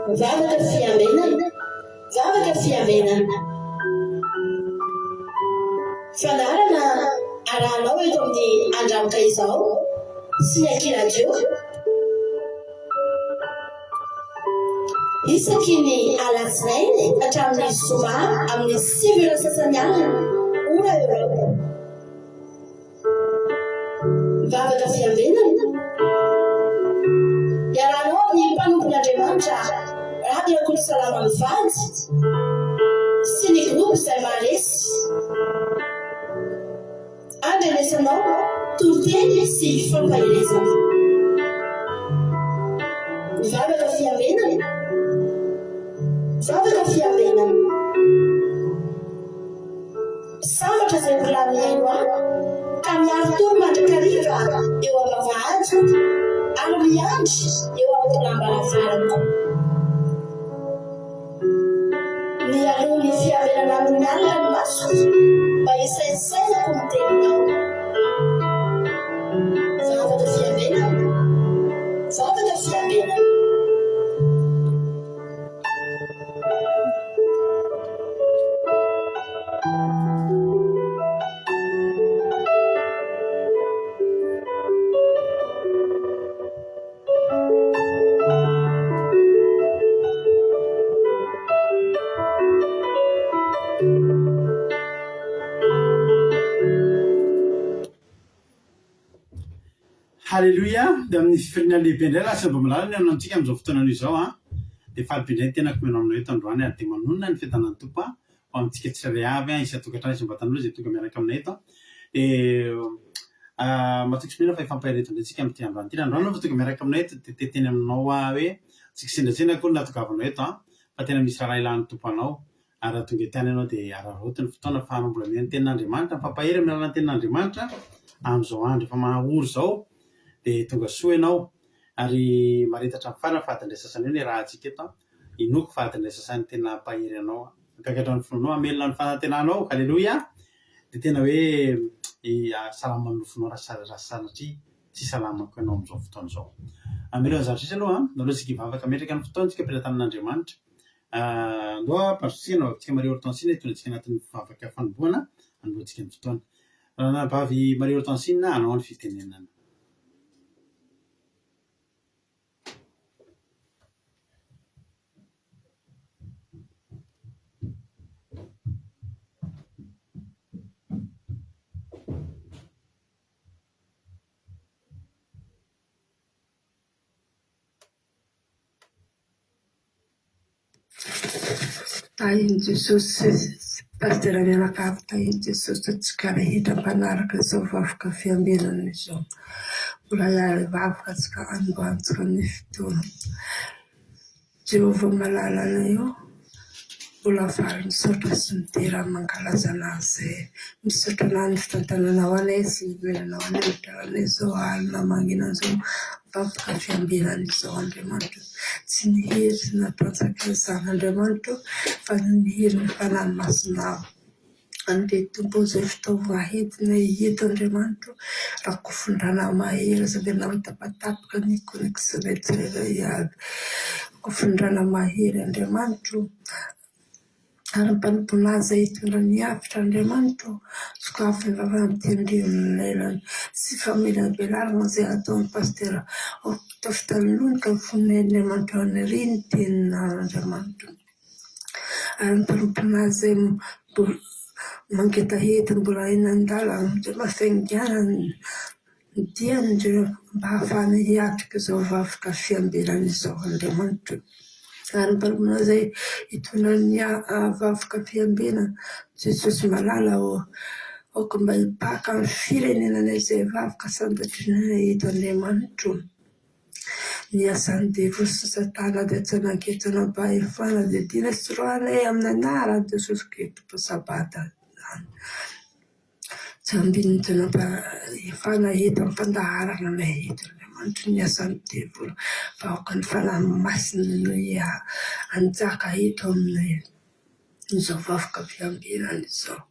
Vavaka fiambenana, vavaka fiambenana. Fandaharana arahanao eto amin'ny Andramoka Izao sy ny Aky Radio. Isaky ny alatsinainy hatramin'ny zoma amin'ny 9 ora sasany alina, ora Eoropa. Vavaka fiambenana. Iarahanao amin'ny mpanompon'Andriamanitra Raby Rakotosalama mivady sy ny groupe izay maharesy. Andrenesanao toriteny sy fampaherezana. Vavaka fiambenana. Vavaka fiambenana. Sambatra izay mbola mihaino ahy, ka miari-tory mandrakariva eo am-bavahadiko, ary miandry eo amin'ny tolàm-baravarako. Mialoha ny fiarenana amin'ny alina ny masoko, mba hisaintsainako ny teninao. Vavaka fiambenana, vavaka fiambenana. Haleloia! Dia amin'ny fifaliana lehibe indray raha sendra malala ny antsika amin'izao fotoana izao an! Dia faly be indray ny tenako mihaino aminao eto androany ary dia manonona ny fiadanan'ny Tompo an! Ho amintsika tsirairay avy an, isan-tokantrano, isam-batan'olona izay tonga miaraka aminay eto an! Dia matoky sy mino aho fa hifampahery eto indray tsika amin'ity androany ity. Raha androany ianao vao tonga miaraka aminay eto dia te hiteny aminao aho hoe tsy kisendrasendra akory ny nahatongavanao eto an! Fa tena misy raharaha ilan'ny Tompo anao. Ary raha tonga ety ianao dia araraoty ny fotoana fa anao mbola mihaino ny tenin'Andriamanitra, mifampahery amin'ny alalan'ny tenin'Andriamanitra amin'izao andro efa maha-ory izao dia tonga soa ianao. Ary mahareta hatramin'ny farany fa adiny iray sasany eo ny iarahantsika eto an. Inoako fa adiny iray sasany tena hampahery anao, hampiakatra ny finoanao, hamelona ny fanantenanao. Aleloia! Dia tena hoe salama ny nofinao raha sanatria tsy salama koa ianao amin'izao fotoana izao. Mialohan'ny zavatra rehetra aloha, aleo isika hivavaka hametraka ny fotoantsika am-pelatanan'Andriamanitra. Andao hampazototsika ny vavakintsika Maria Hortensine hitondra antsika anatin'ny vavaka fanombohana hanombohantsika ny fotoana. Ranabavy Maria Hortensine, hanao ny fitenenana. Tahin'i Jesosy Pasitera mianakavy, tahin'i Jesosy antsika rehetra mpanaraka izao vavaka fiambenana izao. Mbola hiara-hivavaka antsika hanombohantsika ny fotoana. Jehovah malalanay ô, mbola faly misaotra sy midera mankalaza anao izay. Misaotra anao ny fitantananao anay sy ny nomenanao anay hatramin'izao izao alina mangina izao. Vavaka fiambenana izao Andriamanitra ô. Tsy ny hery natanjaka izany Andriamanitra ô, fa ny herin'ny Fanahy Masinao. Andeha Tompo ô izay fitaovana entina eto Andriamanitra ô, rakofindrana mahery aza avela ho tapatapaka ny connexion-nay tsirairay avy. Rakofindrana mahery Andriamanitra ô, ary ny mpanomponao izay hitondra ny hafatra Andriamanitra ô, sokafy ny vavahady tendreo ny lelany sy famelabelarana izay ataon'ny pasitera Ataovy taloha ka fonay Andriamanitra ô, anarihy ny teninao Andriamanitra ô. Ary ny mpanomponao izay mbola mangetaheta mbola eny an-dalana dia mba fainganany ny diany ireo mba hahafahany hiatrika izao vavaka fiambenana izao Andriamanitra ô. Ary ny mpanomponao izay hitondra ny vavaka fiambenana, Jesosy malala ô, aoka mba hipaka amin'ny firenenanay izay vavaka santatrinay eto Andriamanitra ô. Ny asan'ny devoly sy satana dia tsy hanan-kery-pahefana dia tiana sy roahinay amin'ny anaran'i Jesosy Kristy Tompo Sabata izany. Tsy ambin'ny tsy hanam-pahefana eto amin'ny fandaharana anay eto Andriamanitra ny asan'ny devoly fa aoka ny Fanahy Masina no hanjaka eto aminay izao vavaka fiambenana izao.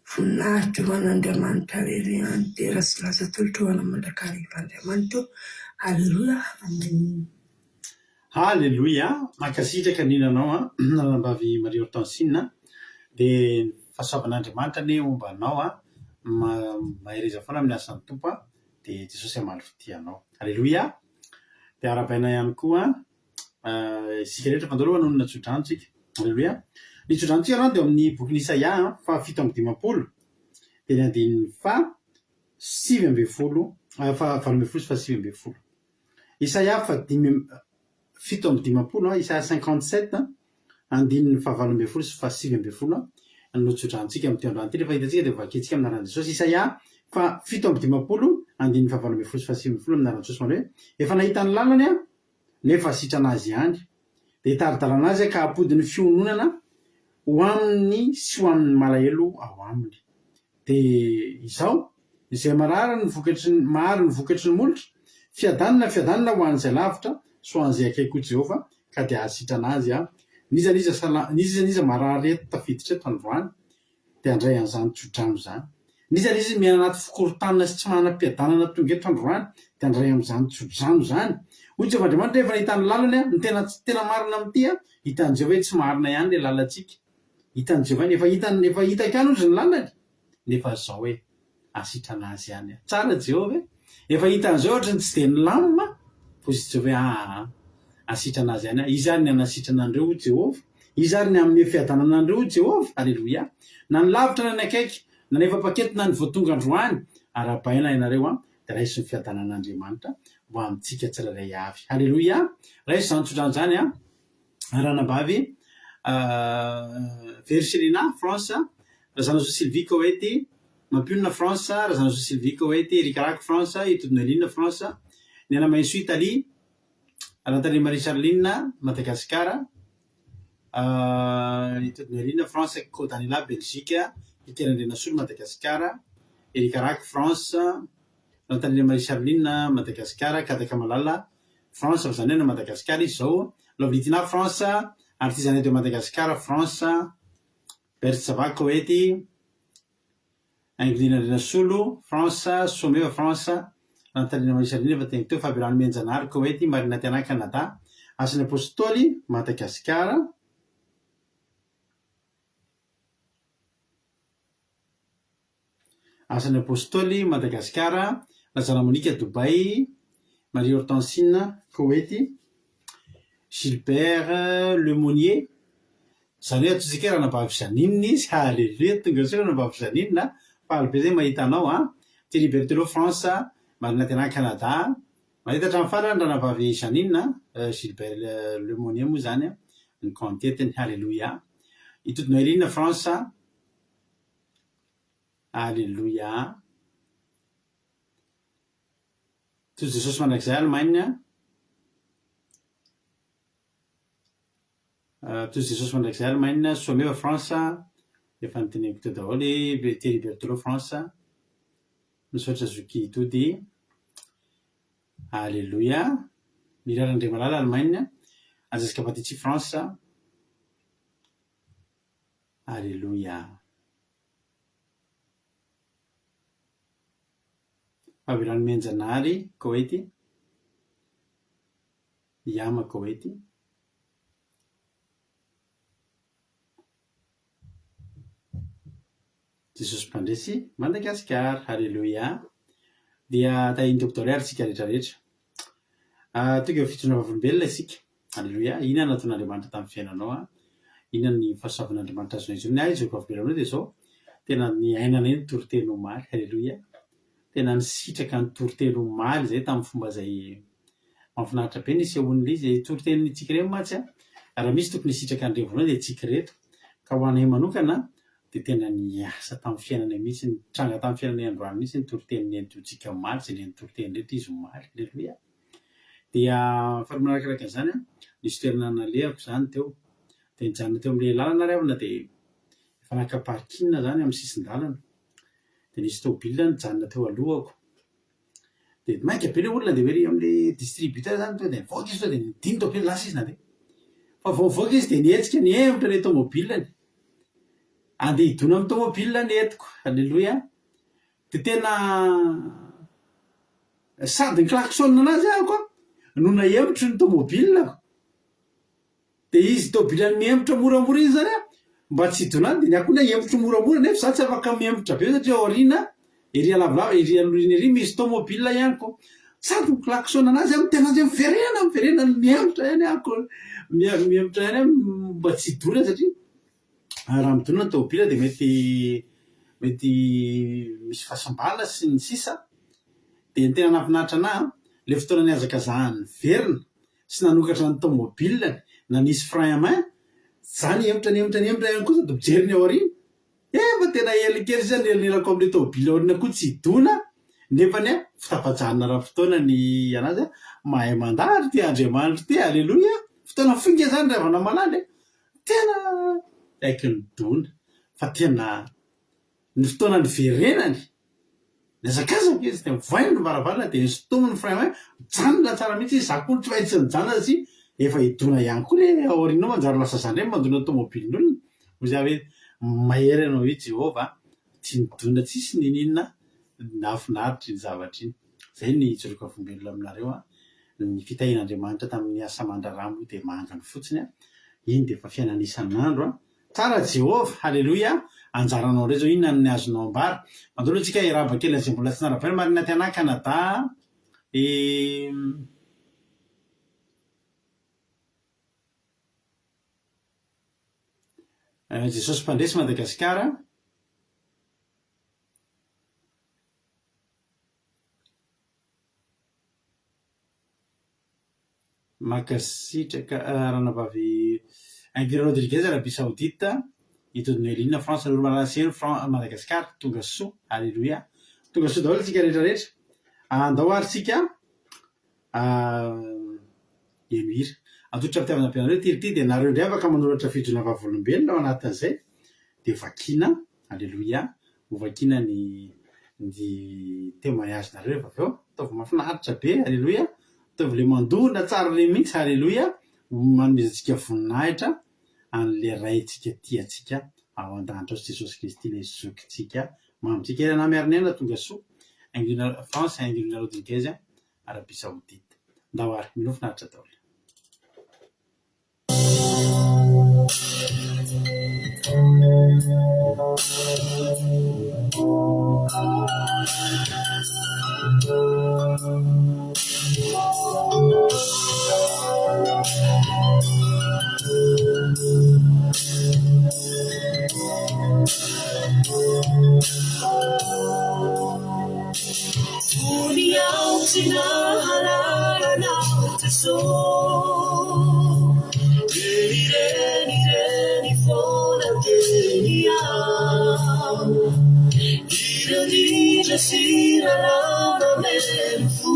Voninahitra ho an'Andriamanitra irery ihany, dera sy laza atolotra ho anao mandrakariva Andriamanitra ô, Aleloia, Amen. Haleloia! Mankasitraka nino anao an, Ranabavy Marie Hortensine a! Dia ny fahasoavan'Andriamanitra anie homba anao an! Mahereza foana amin'ny asan'ny Tompo an! Dia Jesosy hamaly fitia anao. Haleloia! Dia arahabaina ihany koa isika rehetra fa andao aloha hanonona tsodrano tsika. Haleloia! Ny tsodranontsika aloha dia ao amin'ny bokin'i Isaia faha 57 dia ny andininy faha 19 faha 18 sy faha 19. Isaia faha dimy 57, Isaia 57, andininy faha 18 sy faha 19 no tsodranontsika amin'ity androany ity. Rehefa hitantsika dia vakintsika amin'ny anaran'i Jesosy. Isaia faha 57, andininy faha 18 sy faha 19 amin'ny anaran'i Jesosy manao hoe, Efa nahita ny lalany aho, nefa sitrana azy ihany. Dia hitari-dalana azy aho ka hampody ny fiononana ho aminy sy ho amin'ny malahelo ao aminy. Dia izao, izay marary ny vokatry ny mahary ny vokatry ny molotra, fiadanana, fiadanana ho an'izay lavitra sy ho an'izay akaiky koa Jehovah, ka dia hahasitrana azy aho. N'iza n'iza sala, n'iza n'iza marary eto tafiditra eto androany, dia handray an'izany tsodrano izany. N'iza n'iza miaina anaty fikorontanana sy tsy manam-piadanana tonga eto androany, dia handray amin'izany tsodrano izany. Hoy Jehovah Andriamanitra, Efa nahita ny lalany aho, ny tena, tena marina amin'ity an, hitan'i Jehovah hoe tsy marina ihany ilay lalantsika. Hitan'i Jehovah ihany, efa hitany, efa hitako ihany hozy ny lalany, nefa zao hoe hasitrana azy ihany aho. Tsara Jehovah e! Efa hitany zao ohatry ny tsy dia nilamina, fa hozy Jehovah hoe aa, hasitrana azy ihany aho. Iza ary ny hanasitrana an'ireo hoy Jehovah? Iza ary ny hanome fiadanana an'ireo hoy Jehovah? Aleloia! Na ny lavitra na ny akaiky, na ny efa mpaketo na ny vao tonga androany, arahabaina ianareo an, dia raiso ny fiadanan'Andriamanitra ho amintsika tsirairay avy. Aleloia! Raiso izany tsodrano izany an! Ranabavy Vercelina, France, Razanasoa Sylvie, Koety, Mampionona, France, Razanasoa Sylvie, Koety, Eric Rack, France, Itody Noeline, France, Niana Mahisoa, Italie, Rantanie Marie Charline, Madagasikara, Itody Noeline, France, Ko Daniela, Belgique, Pitera Andrianasolo, Madagasikara, Eric Rack, France, Rantanie Marie Charline, Madagasikara, Kadaka Malala, France fa zany hoe any Madagascar izy zao, Lovely Tina France, Artisanat de Madagascar France, Berthe Sava Koety, Ingrid Andrianasolo France, Someva France, Rantalina Marie efa teniko teo, Fabien Ranomenjanahary Koety, Marina Tiana Canada, Asan'ny Apostoly Madagasikara. Asan'ny Apostoly, Madagasikara, Razana Monica, Dubaï, Marie Hortensine, Koety, Gilbert Lemonnier, izany hoe antsointsika hoe Ranabavy Jeannine izy, Haleloia, tonga soa Ranabavy Jeannine a, faly be zay mahita anao a, Thierry Berthelot, France, Marina Tena, Canada, mahita hatramin'ny farany Ranabavy Jeannine a, Gilbert Lemonnier moa izany ny kaontetiny, Haleloia, i Tody Noeline, France, Aleloia. Tojo Jesosy Mandrakizay Allemagne. Tojo Jesosy Mandrakizay Allemagne, Someva France, efa noteneniko teo daholo, Thierry Berthelot France, misaotra Zoky Tody. Aleloia. Mirary Andriamalala Allemagne, Jessica Patici France. Aleloia. Fahavelany Menjanahary, Koety. Yama, Koety. Jesosy Mpandresy, Madagasikara. Aleloia. Dia tahian'ny Tompo daholo ary isika rehetra rehetra. Tonga eo fijoroana vavolombelona isika. Aleloia! Inona no nataon'Andriamanitra tamin'ny fiainanao an? Inona ny fahasoavan'Andriamanitra azonao intsony? Ny ahy izao vavolombelona dia izao, tena niainanay ny toriteny omaly. Aleloia! Tena nisitraka ny toriteny omaly izay tamin'ny fomba izay mahafinaritra be nisehoan'ilay izy. Toritenintsika ireny mantsy an, raha misy tokony hisitraka an'ireny voalohany dia tsika ireto. Ka ho anay manokana dia tena niasa tamin'ny fiainanay mihitsy, nitranga tamin'ny fiainanay androany mihitsy ny toriteny nentintsika omaly, izay nentin-toriteny rehetra izy omaly. Aleloia! Dia faharoa manarakaraka an'izany an, nisy toerana nalehako izany teo. Dia nijanona teo amin'ilay lalana ary aho na dia efa naka parking izany amin'ny sisin-dalana. Dia nisy tômôbila nijanona teo alohako. Dia maika be ilay olona dia ery amin'ilay distributeur izany tonga dia nivoaka izy tonga dia nidiny ny tômôbila lasa izy nandeha. Fa vao nivoaka izy dia nihetsika nihemotra ilay tômôbilany. Andeha hidona amin'ny tômôbila nentiko. Aleloia. Dia tena sady ni-klaxon anazy aho ko no nahemotro ny tômôbilako. Dia izy tomobilany mihemotra moramora iny zany an, mba tsy hidona any dia ny ahy koa ny hemotro moramora nefa za tsy afaka mihemotra be satria ao aoriana ery alavalava ery aoriana ery misy tomobile ihany koa. Sady mi-klaxon anazy aho miteny anazy hoe miverena miverena mihemotra ihany aho ko mihemotra ihany aho mba tsy hidona satria raha midona ny tomobile dia mety mety misy fahasimbana sy ny sisa. Dia ny tena nahafinaritra anahy an, ilay fotoana nihazakazahany niverina sy nanokatra ny tomobilany nanisy frein à main, za nihemotra nihemotra nihemotra ihany koa sady mijery ny ao aoriana, efa tena ela kely sisa nielanelako amin'ilay tomobile ao aoriana koa tsy hidona nefany an tafajanona ara-potoana ny anazy an, mahay mandahatra ity Andriamanitra ity, aleloia, fotoana fohy nge zany ry havana malala e, tena aiky nidona fa tena Ny fotoana niverenany, nihazakazaka izy dia nivoainy ny varavarana dia nosintominy ny frein à main, mijanona tsara mihitsy izy, za koa tsy maintsy nijanona satria efa hidona ihany koa le ao aoriana ao manjary lasa za indray mandona tomobilin'olona, hoy za hoe mahery ianao io Jehovah a, tsy nidona tsisy niniana, nahafinaritra iny zavatra iny. Zay ny hijoroako vavolombelona aminareo a, ny fitahian'Andriamanitra tamin'ny asa aman-draharaha moa dia manginy fotsiny a, iny dia efa fiainana isan'andro a, Tsara Jehovah! Haleloia! Anjaranao indray izao, inona ny azonao ambara? Mandao aloha tsika hiarahaba kely an'izay mbola tsy narahabaina, Marina Tiana, Canada, i Jesosy Mpandresy, Madagasikara. Mankasitraka ranabavy Indira Rodriguez Arabie Saoudite, i Tody Noeline France, Noro Malala Seheno Fran Madagascar, tonga soa, Alléluia. Tonga soa daholo tsika rehetra rehetra. Andao ary tsika heno hira. Atolotra am-pitiavana be anareo ity hira ity dia nareo indray afaka manoratra fijoroana vavolombelona ao anatin'izay dia vakiana, Alléluia. Hovakiana ny ny témoignage nareo rehefa avy eo. Ataovy mahafinaritra be, Aleloia. Ataovy le mandona tsara le mihitsy, Aleloia. Manomezantsika voninahitra an'le Raintsika tia antsika ao an-danitra ao sy Jesosy Kristy le Zokintsika mamintsika. Eranà Miariniaina tonga soa, Ingrid France, Ingrid Rodriguez, Arabie Saoudite. Ndao ary, minoa finaritra daholo. Fony aho tsy nahalala anao Jesosy Dia nirenireny foana teny aho Ireo ditra sy lalàna nameno fo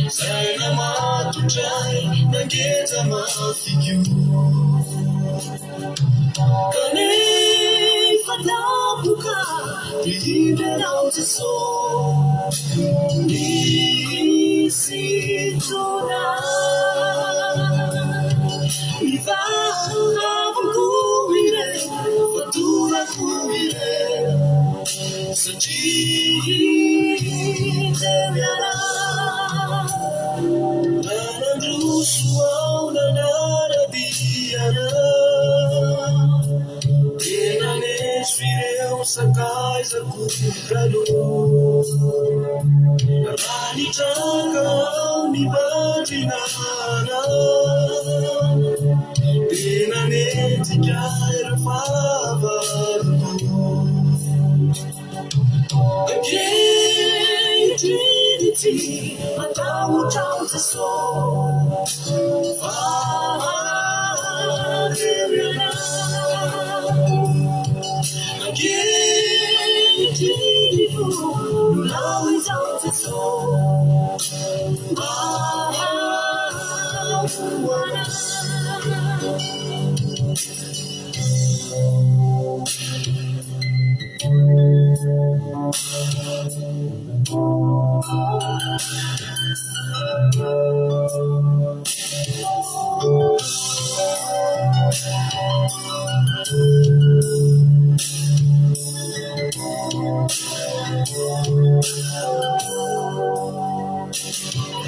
Izay namatotra ahy nangeja mafy koa Kanefa tampoka dia indro ianao Jesosy Nisintona ahy Nivaha avokoa ireo fatorako ireo Satria teo ianao Nanandroso aho nanara-dia anao Dia naneso ireo sakaizako taloha Raha nitranga aho nibandrina anao Dia nanenjika ireo fahavaloko Ankehitriny tsy matahotra aho Jesosy Fa eo ianao Ankehitriny vononao izao Jesosy Mba ho anao.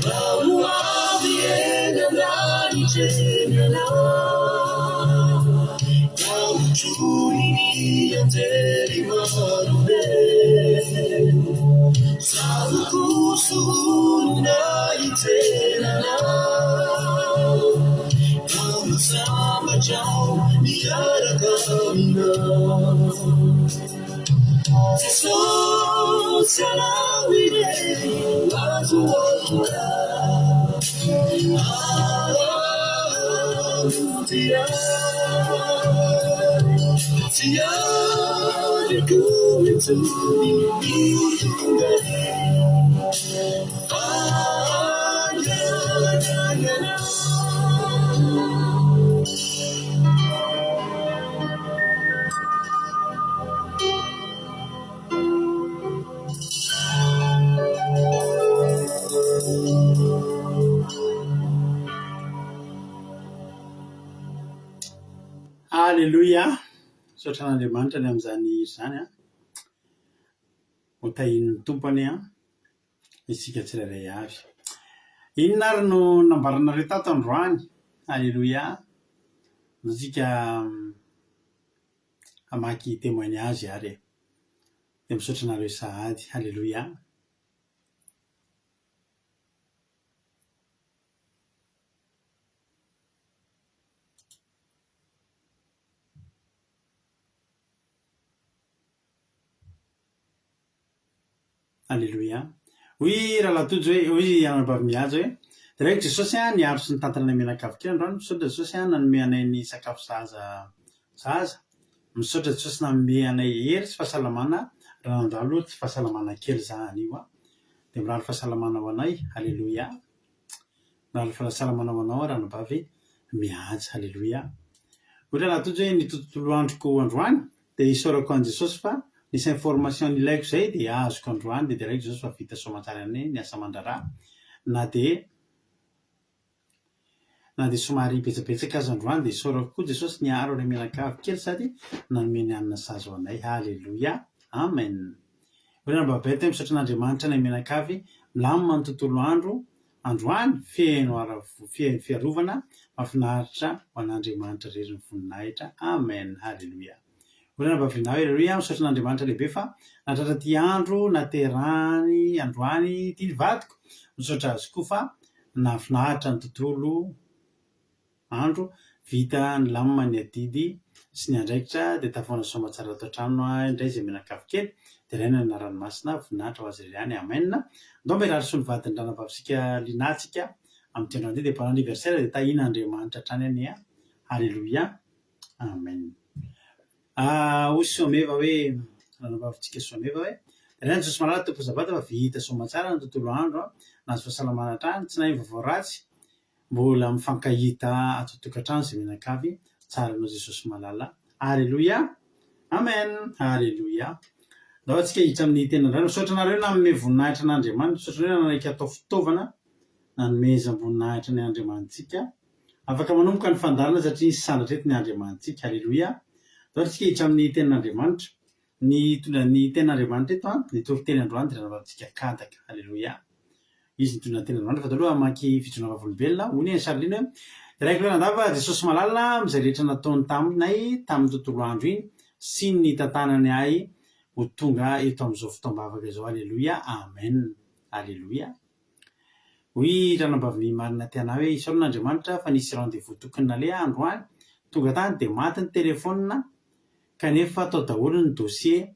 Raha ho avy eny an-danitra. hiteny anao Ka hotronin'ny anjely marobe Zaho kosa honina hitsena anao Ka ho sambatra aho miaraka aminao Jesosy anao irery no azo antoka Hamonjy ahy Tsy andriko intsony ny ho tonga Fa haingana ianao. Aleloia! Misaotra an'Andriamanitra ny amin'izany hira izany an! Ho tahian'ny Tompo anie an! Isika tsirairay avy. Inona ary no nambaranareo tato androany? Aleloia! Andao tsika hamaky témoignage ary e! Dia misaotra anareo sahady. Aleloia! Aleloia. Hoy Rahalahy Tojo hoe, hoy Anabavy Mihaja hoe, Deraiko Jesosy an, niaro sy nitantana anay mianakavy kely androany, misaotra Jesosy an, nanome anay ny sakafo sahaza sahaza, misaotra Jesosy nanome anay hery sy fahasalamana raha nandalo tsy fahasalamana kely za anio an. Dia mirary fahasalamana ho anay. Aleloia. Mirary fahasalamana ho anao Ranabavy Mihaja. Aleloia. Hoy Rahalahy Tojo hoe, ny tontolo androko androany Dia isaorako an'i Jesosy fa nisy information nilaiko izay dia azoko androany dia deraiko Jesosy fa vita soamantsara ihany ny asa aman-draharaha na dia na dia somary betsabetsaka aza androany dia isaorako koa Jesosy niaro anay mianakavy kely sady nanome ny hanina sahaza ho anay haleloia amen Hoy Ranabavy Beth hoe misaotra an'Andriamanitra anay mianakavy milamina ny tontolo andro androany feno feno fiarovana mahafinaritra ho an'Andriamanitra irery ny voninahitra Amen Haleloia Hoy Ranabavy Rinah hoe Haleloia misaotra an'Andriamanitra lehibe fa nahatratra ity andro naterahany androany ity ny vadiko misaotra azy koa fa nahafinaritra ny tontolo andro, vita nilamina ny adidy sy ny andraikitra dia tafahoana soamatsara ato an-trano aho indray izay mianakavy kely, deraina ny anarany masina, voninahitra ho azy irery ihany, amen. Ndao mba hirary soa ny vadin'ny ranabavitsika Lina tsika amin'ity androany ity dia bon anniversaire dia tahian'Andriamanitra hatrany anie an! Alléluia! Amen. Ah, hoy Soameva hoe, ranabavitsika Soameva hoe, deraina Jesosy malala Tompo Sabata fa vita soamatsara ny tontolo andro an, nahazo fahasalamana hatrany, tsy naheno vaovao ratsy, Mbola mifankahita ato an-tokantrano izay mianakavy, tsara anao Jesosy malala. Aleloia! Amen! Aleloia! Ndao antsika hiditra amin'ny tenin'Andriamanitra. Misaotra anareo nanome voninahitra an'Andriamanitra. Misaotra anareo nanaiky hatao fitaovana nanomezam-boninahitra ny Andriamanitsika. Afaka manomboka ny fandaharana satria nisandratra eto ny Andriamanitsika. Aleloia! Ndao antsika hiditra amin'ny tenin'Andriamanitra. Ny hitondra ny tenin'Andriamanitra eto an, ny toriteny androany dia ranabavintsika Kadaka. Aleloia. Izy nitondra ny tenin'Andriamanitra fa taloha hamaky fijoroana vavolombelona. Hoy ny Charline hoe, Deraiko lalandava Jesosy malala amin'izay rehetra nataony taminay tamin'ny tontolo andro iny sy ny nitantanany ahy ho tonga eto amin'izao fotoam-bavaka izao. Aleloia. Amen. Aleloia. Hoy ranabavy Marina Tiana hoe, Isaorana Andriamanitra fa nisy rendez-vous tokony naleha androany. Tonga tany dia maty ny telephone Kanefa tao daholo ny dossier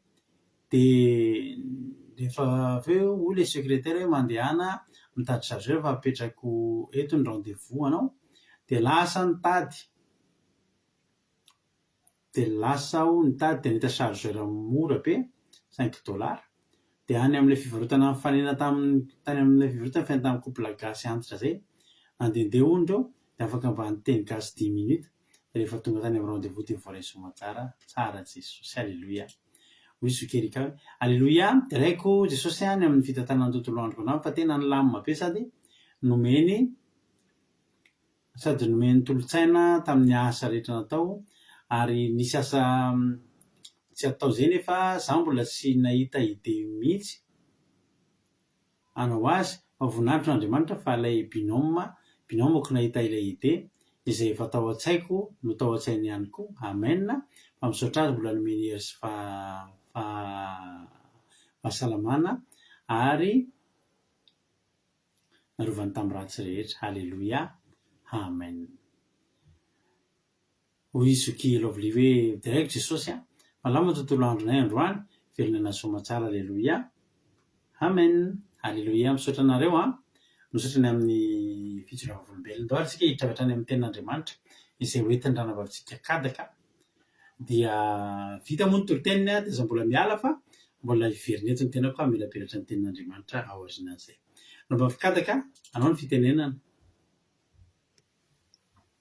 dia rehefa avy eo hoy ilay secrétaire hoe mandehana mitady chargeur fa apetrako eto ny rendez-vous anao dia lasa nitady dia lasa aho nitady dia nahita chargeur mora be cinq dollars dia any amin'ilay fivarotana nifanena tamin'ny tany amin'ilay fivarotana nifanena tamin'ny couple gasy antitra izay nandehandeha hono ireo dia afaka mba niteny gasy dix minutes Rehefa tonga tany amin'ny rendez-vous dia voaray soamantsara, tsara Jesosy, Aleloia. Hoy zoky Erika hoe, Aleloia, deraiko Jesosy any amin'ny fitantanana ny tontolo androko androany fa tena nilamina be sady nomeny sady nomeny tolo-tsaina tamin'ny asa rehetra natao ary nisy asa tsy atao izay nefa za mbola tsy nahita idée mihitsy hanao azy fa voninahitro Andriamanitra fa ilay binôme, binôme-ko nahita ilay idée. Izay efa tao an-tsaiko no tao an-tsainy ihany koa. Amen. Fa misaotra azy mbola nomeny hery sy fahasalamana ary narovany tamin'ny ratsy rehetra. Haleloia. Amen. Hoy i Zoky Lovely hoe, Deraiko Jesosy a! Malama ny tontolo andronay androany, velona aina soamatsara Aleloia! Amen! Aleloia! Misaotra anareo an! Misaotra ny amin'ny fijoroana vavolombelona. Ndao ary isika hiditra avy hatrany amin'ny tenin'Andriamanitra izay ho entin'ny ranavavintsika Kadaka. Dia vita moa ny toriteniny dia aza mbola miala fa mbola hiverina eto ny tenako hamelabelatra ny tenin'Andriamanitra aorianan'izay. Ranabavy Kadaka, anao ny fitenenana.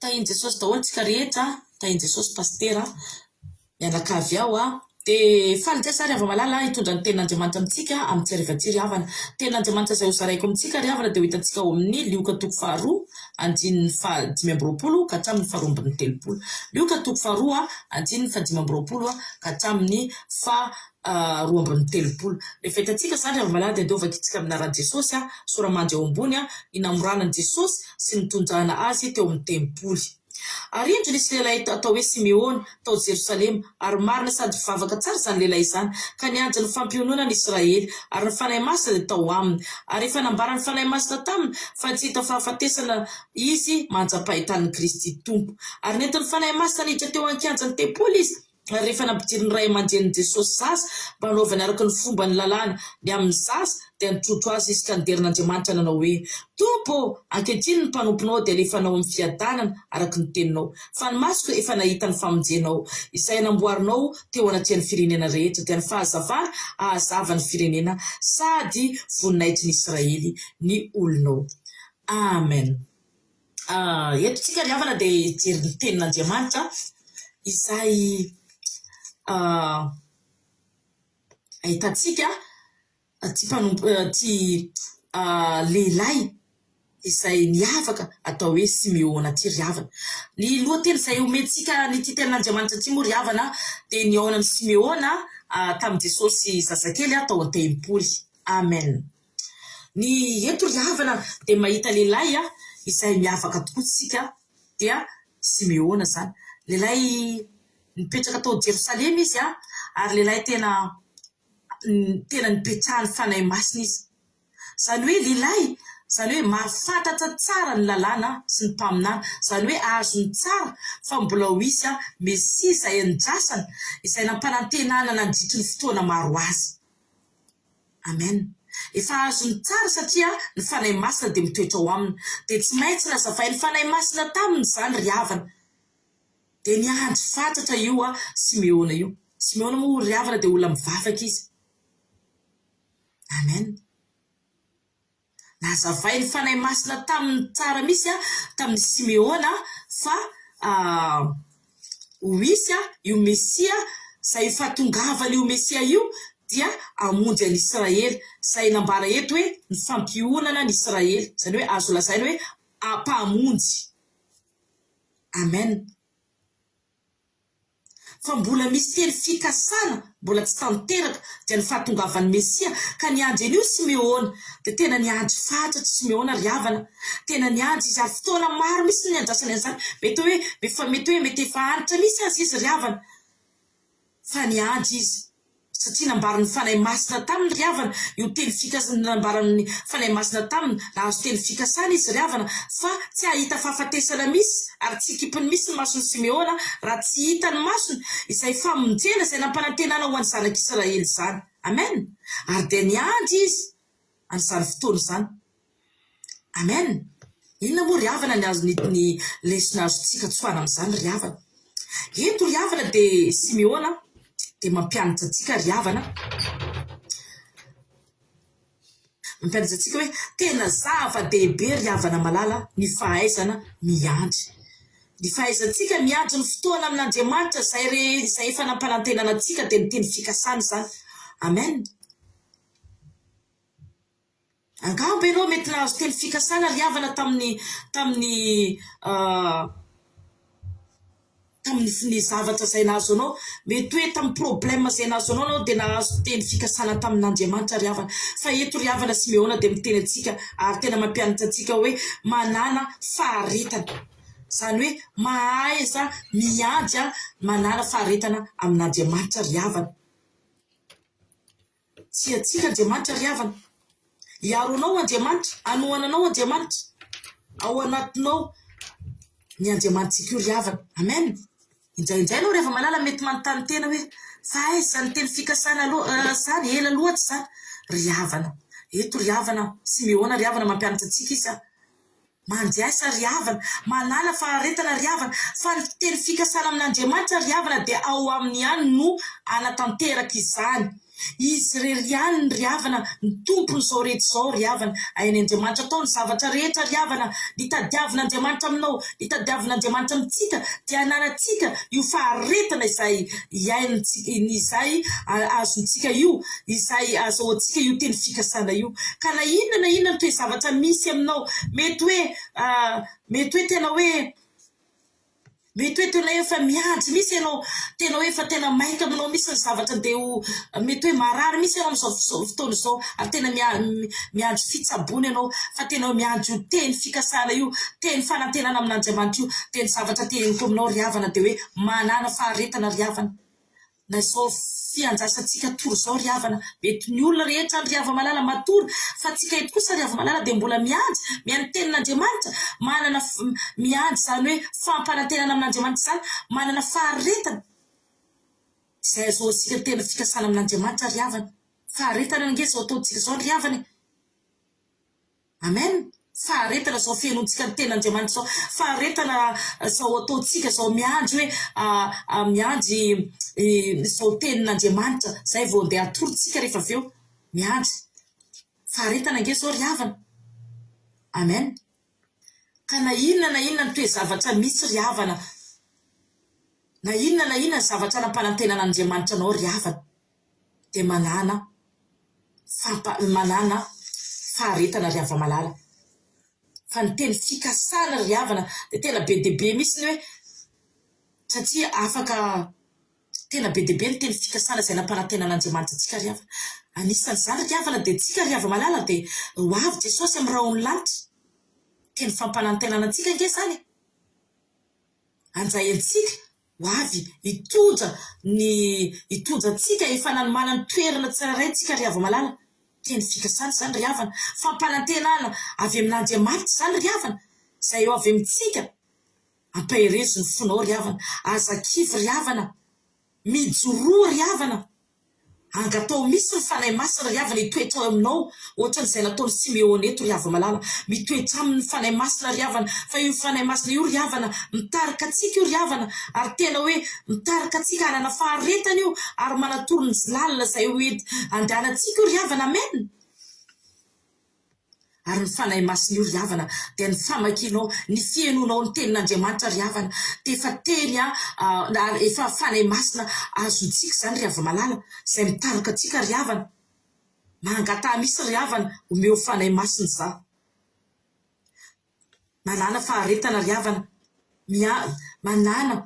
Tahin'i Jesosy daholo tsika rehetra, tahin'i Jesosy Pasitera mianakavy ao a. Dia faly indray za ry hava-malala hitondra ny tenin'Andriamanitra amintsika amin'ny tsy hariva ity ry havana. Tenin'Andriamanitra izay hozaraiko amintsika ry havana dia ho hitantsika ao amin'ny Lioka toko faharoa andininy faha 25 ka hatramin'ny faha 32. Lioka toko faharoa andininy faha 25 ka hatramin'ny faha 32. Rehefa hitantsika izany ry hava-malala dia andeha hovakintsika amin'ny anaran'i Jesosy sora-mandry eo ambony ny namorana an'i Jesosy sy nitondrana azy teo amin'ny tempoly. Ary indro nisy lehilahy atao hoe Simeona, tao Jerosalema, ary marina sady mpivavaka tsara izany lehilahy izany, ka niandry ny fampiononana Israely, ary ny Fanahy Masina dia tao aminy. Ary efa nambaran'ny Fanahy Masina taminy fa tsy hahita fahafatesana izy mandra-pahitan'ny Kristy Tompo. Ary nentin'ny Fanahy Masina niditra teo an-kianjan'ny tempoly izy, Ary rehefa nampidirin'ny ray aman-drenin'i Jesosy zaza mba hanaovany araka ny fomban'ny lalàna ny amin'ny zaza, dia nitrotro azy izy ka nidera an'Andriamanitra nanao hoe, Tompo ô, ankehitriny ny mpanomponao dia alefanao amin'ny fiadanana araka ny teninao, fa ny masoko efa nahita ny famonjenao, izay namboarinao teo anatrehan'ny firenena rehetra, dia ny fahazavana hahazava ny firenena sady voninahitry ny Israely ny olonao. Amen. Eto tsika ry havana dia hijery ny tenin'Andriamanitra izay ahitantsika ity mpanompo ity lehilahy izay miavaka atao hoe Simeona ity ry havana. Ny lohateny izay omentsika an'ity tenin'Andriamanitra ity moa ry havana dia nihaonan'i Simeona tamin'i Jesosy zazakely tao an-tempoly. Amen. Ny eto ry havana dia mahita lehilahy izay miavaka tokoa tsika dia i Simeona izany. Lehilahy nipetraka tao Jerosalema izy ary lehilahy tena tena nipetrahan'ny Fanahy Masina izy. Izany hoe lehilahy izany hoe mahafantatra tsara ny lalàna sy ny mpaminany, izany hoe azony tsara fa mbola ho hisy Mesia izay andrasana, izay nampanantenana nandritry ny fotoana maro azy. Amen. Efa azony tsara satria ny Fanahy Masina dia mitoetra ao aminy. Dia tsy maintsy nazavain'ny Fanahy Masina taminy izany ry havana. Dia niandry fatratra io Simeona io. Simeona moa ry havana dia olona mivavaka izy. Amen. Nazavain'ny Fanahy Masina taminy tsara mihitsy tamin'i Simeona fa ho hisy io Mesia izay fahatongavan'io Mesia io dia hamonjy an'i Israely, izay nambara eto hoe ny fampionana an'i Israely, izany hoe azo lazaina hoe mpamonjy. Amen. Fa mbola misy teny fikasana mbola tsy tanteraka dia ny fahatongavan'ny Mesia ka niandry an'io Simeona dia tena niandry fatratra Simeona ry havana tena niandry izy ary fotoana maro mihitsy no niandrasany an'izany mety hoe efa mety hoe mety efa antitra mihitsy aza izy ry havana fa niandry izy Satria nambaran'ny Fanahy Masina taminy ry havana io teny fikasana nambaran'ny Fanahy Masina taminy, nahazo teny fikasana izy ry havana fa tsy hahita fahafatesana mihitsy ary tsy hikipiny mihitsy ny mason'i Simeona raha tsy hita ny masony izay famonjena izay nampanantenana ho an'ny zanak'Israely izany. Amen! Ary dia niandry izy an'izany fotoana izany. Amen! Inona moa ry havana ny azony ny lesona azontsika tsoahana amin'izany ry havana? Eto ry havana dia Simeona dia mampianatra antsika ry havana, mampianatra antsika hoe tena zava-dehibe ry havana malala ny fahaizana miandry. Ny fahaizantsika miandry ny fotoana amin'Andriamanitra izay re izay efa nampanantenana antsika dia ny teny fikasana izany. Amen! Angamba ianao mety nahazo teny fikasana ry havana tamin'ny tamin'ny tamin'ny ny zavatra izay nahazo anao. Mety hoe tamin'ny problème izay nahazo anao ianao dia nahazo teny fikasana tamin'Andriamanitra ry havana. Fa eto ry havana Simeona dia miteny antsika ary tena mampianatra antsika hoe manàna faharetana. Izany hoe mahaiza miandry manala faharetana amin'Andriamanitra ry havana. Tsy antsika Andriamanitra ry havana. Hiaro anao Andriamanitra, hanohana anao Andriamanitra. Ao anatinao ny Andriamanitsika io ry havana. Amen. Indraindray aloha rehefa malala mety manontany tena hoe fa aiza izany teny fikasana aloha izany, ela loatra izany. Ry havana, eto ry havana, Simeona ry havana mampianatra antsika izy an. Mandraisa ry havana, manàna faharetana ry havana, fa ny teny fikasana amin'Andriamanitra ry havana dia ao aminy ihany no hanatanteraka izany. Izy irery ihany ry havana ny Tompon'izao rehetra izao ry havana. Hain'Andriamanitra atao ny zavatra rehetra ry havana. Ny tadiavin'Andriamanitra aminao, ny tadiavin'Andriamanitra amintsika dia hananantsika io faharetana izay iainantsika, izay azontsika io, izay azahoantsika io teny fikasana io. Ka na inona na inona ny toe-javatra misy aminao, mety hoe, mety hoe tena hoe, mety hoe tena efa miandry mihitsy ianao, tena hoe efa tena maika aminao mihitsy ny zavatra andeha ho, mety hoe marary mihitsy ianao amin'izao fotoana izao, ary tena miandry fitsaboana ianao, fa tena hoe miandry io teny fikasana io, teny fanantenana amin'Andriamanitra io, dia ny zavatra teneniko aminao ry havana dia hoe manàna faharetana ry havana. Na izao fiandrasantsika tory izao ry havana, mety ny olona rehetra any ry hava-malala matory, fa tsika eto kosa ry hava-malala dia mbola miandry, mihaino ny tenin'Andriamanitra, manana miandry izany hoe fampanantenana amin'Andriamanitra izany, manana faharetana, izay azahoantsika ny tena fikasana amin'Andriamanitra ry havana. Faharetana ange izao ataontsika izao ry havana e. Amen! Faharetana izao fihenoantsika ny tenin'Andriamanitra izao, faharetana izao ataontsika izao miandry hoe miandry izao tenin'Andriamanitra izay vao andeha hatorintsika rehefa avy eo, miandry. Faharetana ange izao ry havana. Amen! Ka na inona na inona ny toe-javatra misy ry havana, na inona na inona ny zavatra nampanantenan'Andriamanitra anao ry havana, dia manàna fampa manàna faharetana ry hava-malala. Fa ny teny fikasana ry havana dia tena be dia be mihitsy ny hoe satria afaka tena be dia be ny teny fikasana izay nampanantenan'Andriamanitra antsika ry havana. Anisan'izany ry havana dia tsika ry hava-malala dia ho avy Jesosy amin'ny rahon'ny lanitra. Teny fampanantenana antsika ange izany e. Handray antsika ho avy hitondra ny hitondra antsika efa nanomanany toerana tsirairay tsika ry hava-malala. Teny fikasana izany ry havana. Fampanantenana avy amin'Andriamanitra izany ry havana. Izay eo avy amintsika. Ampaherezo ny fonao ry havana. Aza kivy ry havana. Mijoroa ry havana. Angataho mihitsy ny Fanahy Masina ry havana hitoetra ao aminao, ohatran'izay nataon'i Simeona eto ry hava-malala. Mitoetra aminy ny Fanahy Masina ry havana, fa io Fanahy Masina io ry havana, mitarika antsika io ry havana, ary tena hoe mitarika antsika hanana faharetana io, ary manatoro ny lalana izay ho enti andehanantsika io ry havana. Amen. Ary ny Fanahy Masina io ry havana dia ny famakianao, ny fihenoanao ny tenin'Andriamanitra ry havana dia efa teny ary efa Fanahy Masina azontsika izany ry hava-malala izay mitarika antsika ry havana. Mangataha mihitsy ry havana, omeo Fanahy Masina izaho. Manàna faharetana ry havana. Mia, manàna.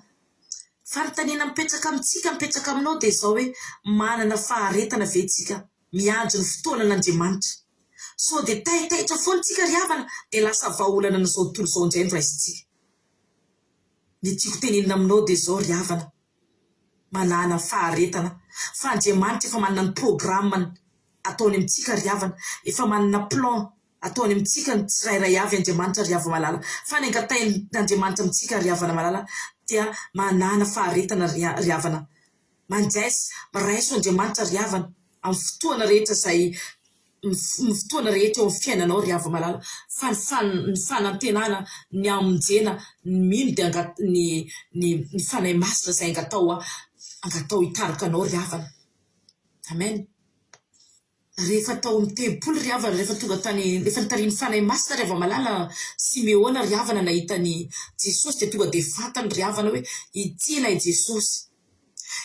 Fanontaniana mipetraka amintsika, mipetraka aminao dia izao hoe, manana faharetana ve tsika miandry ny fotoanan'Andriamanitra? Sao dia taitaitra foana tsika ry havana dia lasa vahaolana an'izao tontolo izao indray no raisintsika. Ny tiako tenenina aminao dia izao ry havana, manàna faharetana fa Andriamanitra efa manana ny programme-ny ataony amintsika ry havana, efa manana plan Ataony amintsika ny tsirairay avy Andriamanitra ry hava-malala. Fa ny angatahin'Andriamanitra amintsika ry havana malala dia manàna faharetana ry havana. Mandraisa, raiso Andriamanitra ry havana amin'ny fotoana rehetra izay ny fotoana rehetra eo amin'ny fiainanao ry hava-malala. Fa ny ny fanantenana, ny hamonjena ny mino dia angat ny ny ny Fanahy Masina izay angatao angatao hitarika anao ry havana. Amen. Rehefa tao amin'ny tempoly ry havana, rehefa tonga tany, rehefa notarihin'ny Fanahy Masina ry hava-malala, Simeona ry havana nahita an'i Jesosy dia tonga dia fantany ry havana hoe ity ilay Jesosy.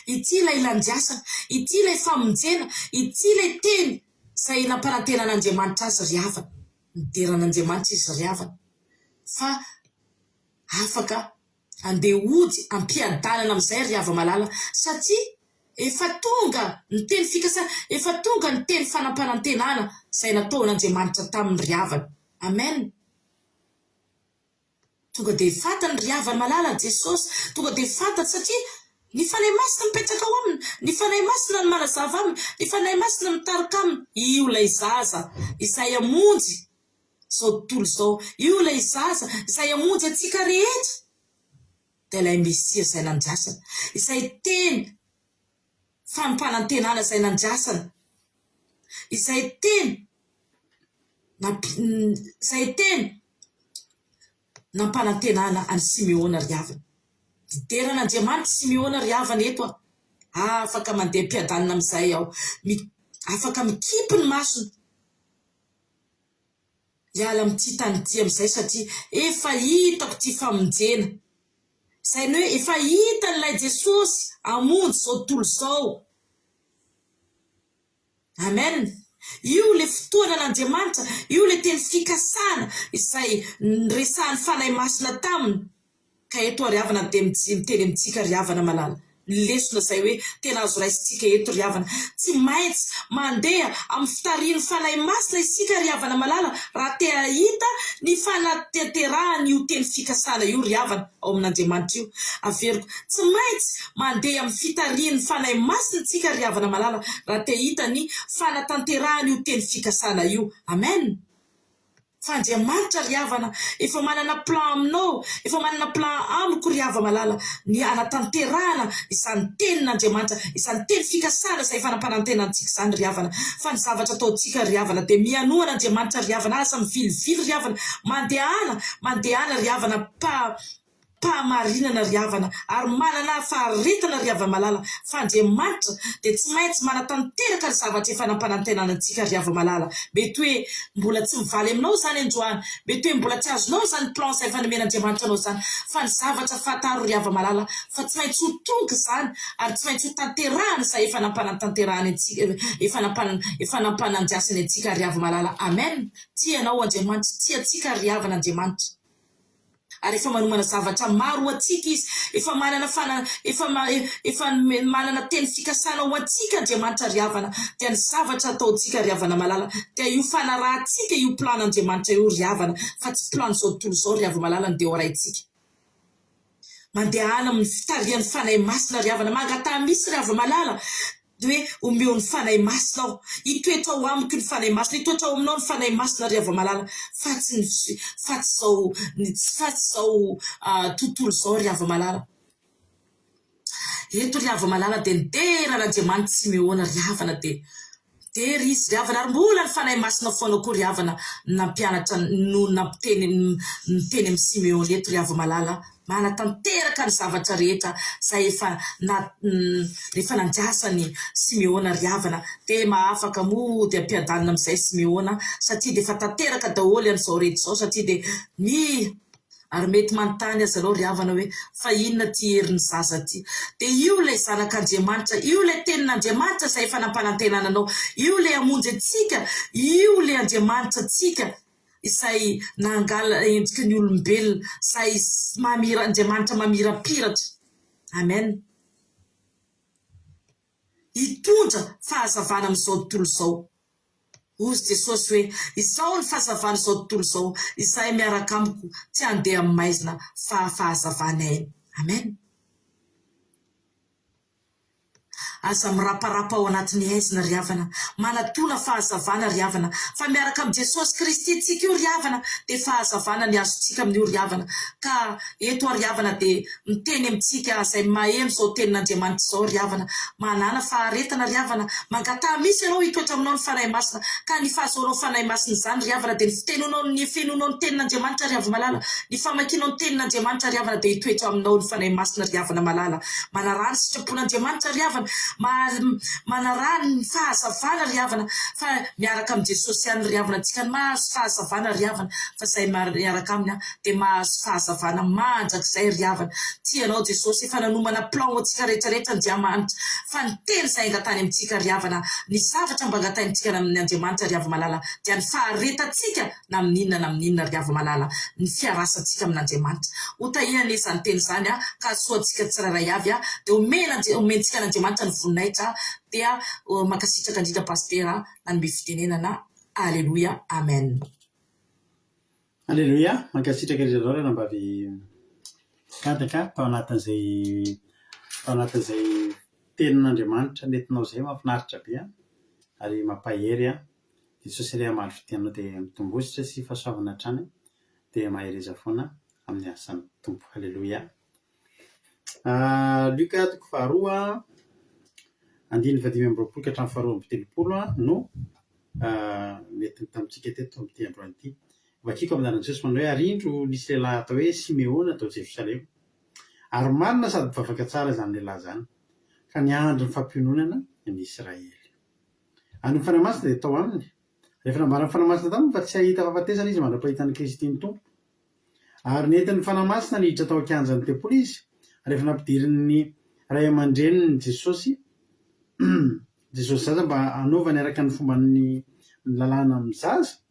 Ity ilay landiasana, ity ilay famonjena, ity ilay teny izay nampanantenan'Andriamanitra azy ry havana. Nidera an'Andriamanitra izy ry havana fa afaka Andeha hody am-piadanana amin'izay ry hava-malala satria efa tonga ny teny fikasana, efa tonga ny teny fanampanantenana izay nataon'Andriamanitra taminy ry havana. Amen. Tonga dia fantany ry havana malala Jesosy, tonga dia fantany satria ny Fanahy Masina mipetraka ao aminy, ny Fanahy Masina no manazava aminy, ny Fanahy Masina mitarika aminy. Io ilay zaza izay hamonjy izao tontolo izao, io ilay zaza izay hamonjy antsika rehetra, dia ilay Mesia izay nandrasana, izay teny fampanantenana izay nandrasana, izay teny izay teny nampanantenana an'i Simeona ry havana. Didera an'Andriamanitra Simeona ry havana eto a! Afaka mandeha am-piadanana amin'izay aho. Afaka mikipy ny masony hiala amin'ity tany ity amin'izay satria efa hitako ity famonjena. Izay ny hoe efa hitan'ilay Jesosy hamonjy izao tontolo izao. Amen! Io ilay fotoanan'Andriamanitra, io ilay teny fikasana izay niresahan'ny Fanahy Masina taminy. Ka eto ary havana dia miteny amintsika ry havana malala, ny lesona izay hoe tena azo raisintsika eto ry havana, tsy maintsy mandeha amin'ny fitarihan'ny Fanahy Masina isika ry havana malala raha te hahita ny fanatanterahan'io teny fikasana io ry havana ao amin'Andriamanitra io. Averiko, tsy maintsy mandeha amin'ny fitarihan'ny Fanahy Masina isika ry havana malala raha te hahita ny fanatanterahan'io teny fikasana io. Amen! Fa Andriamanitra ry havana efa manana plan aminao, efa manana plan amiko ry hava-malala ny hanatanterahana izany tenin'Andriamanitra, izany teny fikasana izay efa nampanantena antsika izany ry havana. Fa ny zavatra ataontsika ry havana dia mihanoa an'Andriamanitra ry havana, aza mivilivily ry havana, mandehana, mandehana ry havana pa. Pahamarinana ry havana ary manana faharetana ry hava-malala fa Andriamanitra dia tsy maintsy manatanteraka ny zavatra efa nampanantenana antsika ry hava-malala. Mety hoe mbola tsy mivaly aminao izany androany, mety hoe mbola tsy azonao izany plan izay efa nomen'Andriamanitra anao izany fa ny zavatra fantaro ry hava-malala fa tsy maintsy ho tonga izany ary tsy maintsy ho tanterahana izay efa nampanantanterahany antsika efa efa nampanandrasany antsika ry hava-malala. Amen! Tia anao Andriamanitra, tia antsika ry havana Andriamanitra. Ary efa manomana zavatra maro ho antsika Izy. Efa manana fana, efa efa manana teny fikasana ho antsika Andriamanitra ry havana. Dia ny zavatra ataontsika ry havana malala dia io fanarahantsika io plan-n'Andriamanitra io ry havana fa tsy plan-'izao tontolo izao ry hava-malala no dia ho arahintsika. Mandehana amin'ny fitarihan'ny Fanahy Masina ry havana. Mangataha mihitsy ry hava-malala. Ny hoe omeo ny Fanahy Masina aho. Hitoetra ao amiko ny Fanahy Masina, hitoetra ao aminao ny Fanahy Masina ry hava-malala, fa tsy ny fa tsy izao fa tsy izao tontolo izao ry hava-malala. Eto ry hava-malala dia nidera an'Andriamanitra Simeona ry havana dia nidera izy ry havana ary mbola ny Fanahy Masina foana koa ry havana nampianatra no nampiteny niteny amin'i Simeona eto ry hava-malala Manatanteraka ny zavatra rehetra izay efa na efa nandrasan'i Simeona ry havana. Dia mahafaka mody am-piadanana amin'izay Simeona satria dia efa tanteraka daholo an'izao rehetra izao satria dia mi Ary mety manontany aza ianao ry havana hoe fa inona ity herin'ny zaza ity? Dia io ilay zanak'Andriamanitra, io ilay tenin'Andriamanitra izay efa nampanantenana anao, io ilay hamonjy antsika, io ilay Andriamanitra antsika. Izay nangala endriky ny olombelona, izay mamira, Andriamanitra mamirapiratra. Amen. Hitondra fahazavana amin'izao tontolo izao. Hozy Jesosy hoe, Izaho ny fahazavan'izao tontolo izao, izay miaraka amiko tsy handeha amin'ny maizina fa fahazavana aina. Amen. Aza miraparapa ao anatin'ny haizina ry havana, manatona fahazavana ry havana, fa miaraka amin'i Jesosy Kristy tsika io ry havana dia fahazavana ny azontsika amin'io ry havana, ka eto aho ry havana dia miteny amintsika izay maheno izao tenin'Andriamanitra izao ry havana, manàna faharetana ry havana, mangataha mihitsy ianao hitoetra aminao ny Fanahy Masina, ka ny fahazoanao Fanahy Masina izany ry havana dia ny fitenonao ny fenonao ny tenin'Andriamanitra ry hava-malala, ny famakianao ny tenin'Andriamanitra ry havana dia hitoetra aminao ny Fanahy Masina ry havana malala. Manaraha ny sitrapon'Andriamanitra ry havana, manaraha ny fahazavana ry havana, fa miaraka amin'i Jesosy ihany ry havana, antsika ny mahazo fahazavana ry havana, fa izay miaraka aminy dia mahazo fahazavana mandrakizay ry havana. Tia anao Jesosy, efa nanomana plan ho antsika rehetra rehetra Andriamanitra, fa ny teny izay angatahiny amintsika ry havana, ny zavatra mba angatahintsika amin' Andriamanitra ry hava-malala dia ny faharetantsika na amin'inona na amin'inona ry hava-malala, ny fiarasantsika amin'Andriamanitra. Ho tahiana anie izany teny izany ka hahasoa antsika tsirairay avy dia omena omentsika an'Andriamanitra ny voninahitra dia mankasitraka indrindra Pasitera nanome fitenenana. Aleloia. Amen. Aleloia! Mankasitraka indrindra anao ranambavy Kadaka tao anatin'izay tao anatin'izay tenin'Andriamanitra nentinao izay, mahafinaritra be an! Ary mampahery an! Jesosy anie hamaly fitia anao dia mitombositra sy fahasoavana hatrany dia mahereza foana amin'ny asan'ny Tompo. Aleloia! Lioka toko faharoa andininy fahadimy amby roapolo ka hatramin'ny faharoa amby telopolo no nentiny tamintsika teto amin'ity androany ity. Vakiko amin'ny anaran'i Jesosy manao hoe ary indro nisy lehilahy atao hoe Simeona tao Jerosalema. Ary marina sady mpivavaka tsara izany lehilahy izany, ka niandry ny fampiononana ny Israely. Ary ny Fanahy Masina dia tao aminy. Rehefa nambaran'ny Fanahy Masina taminy fa tsy hahita fahafatesana izy mandra-pahita an'i Kristy ny Tompo. Ary nentin'ny Fanahy Masina niditra tao an-kianjan'ny tempoly izy, rehefa nampidirin'ny ray aman-dreniny Jesosy Jesosy zaza mba hanaovany araka ny fomban'ny lalàna amin'ny zaza,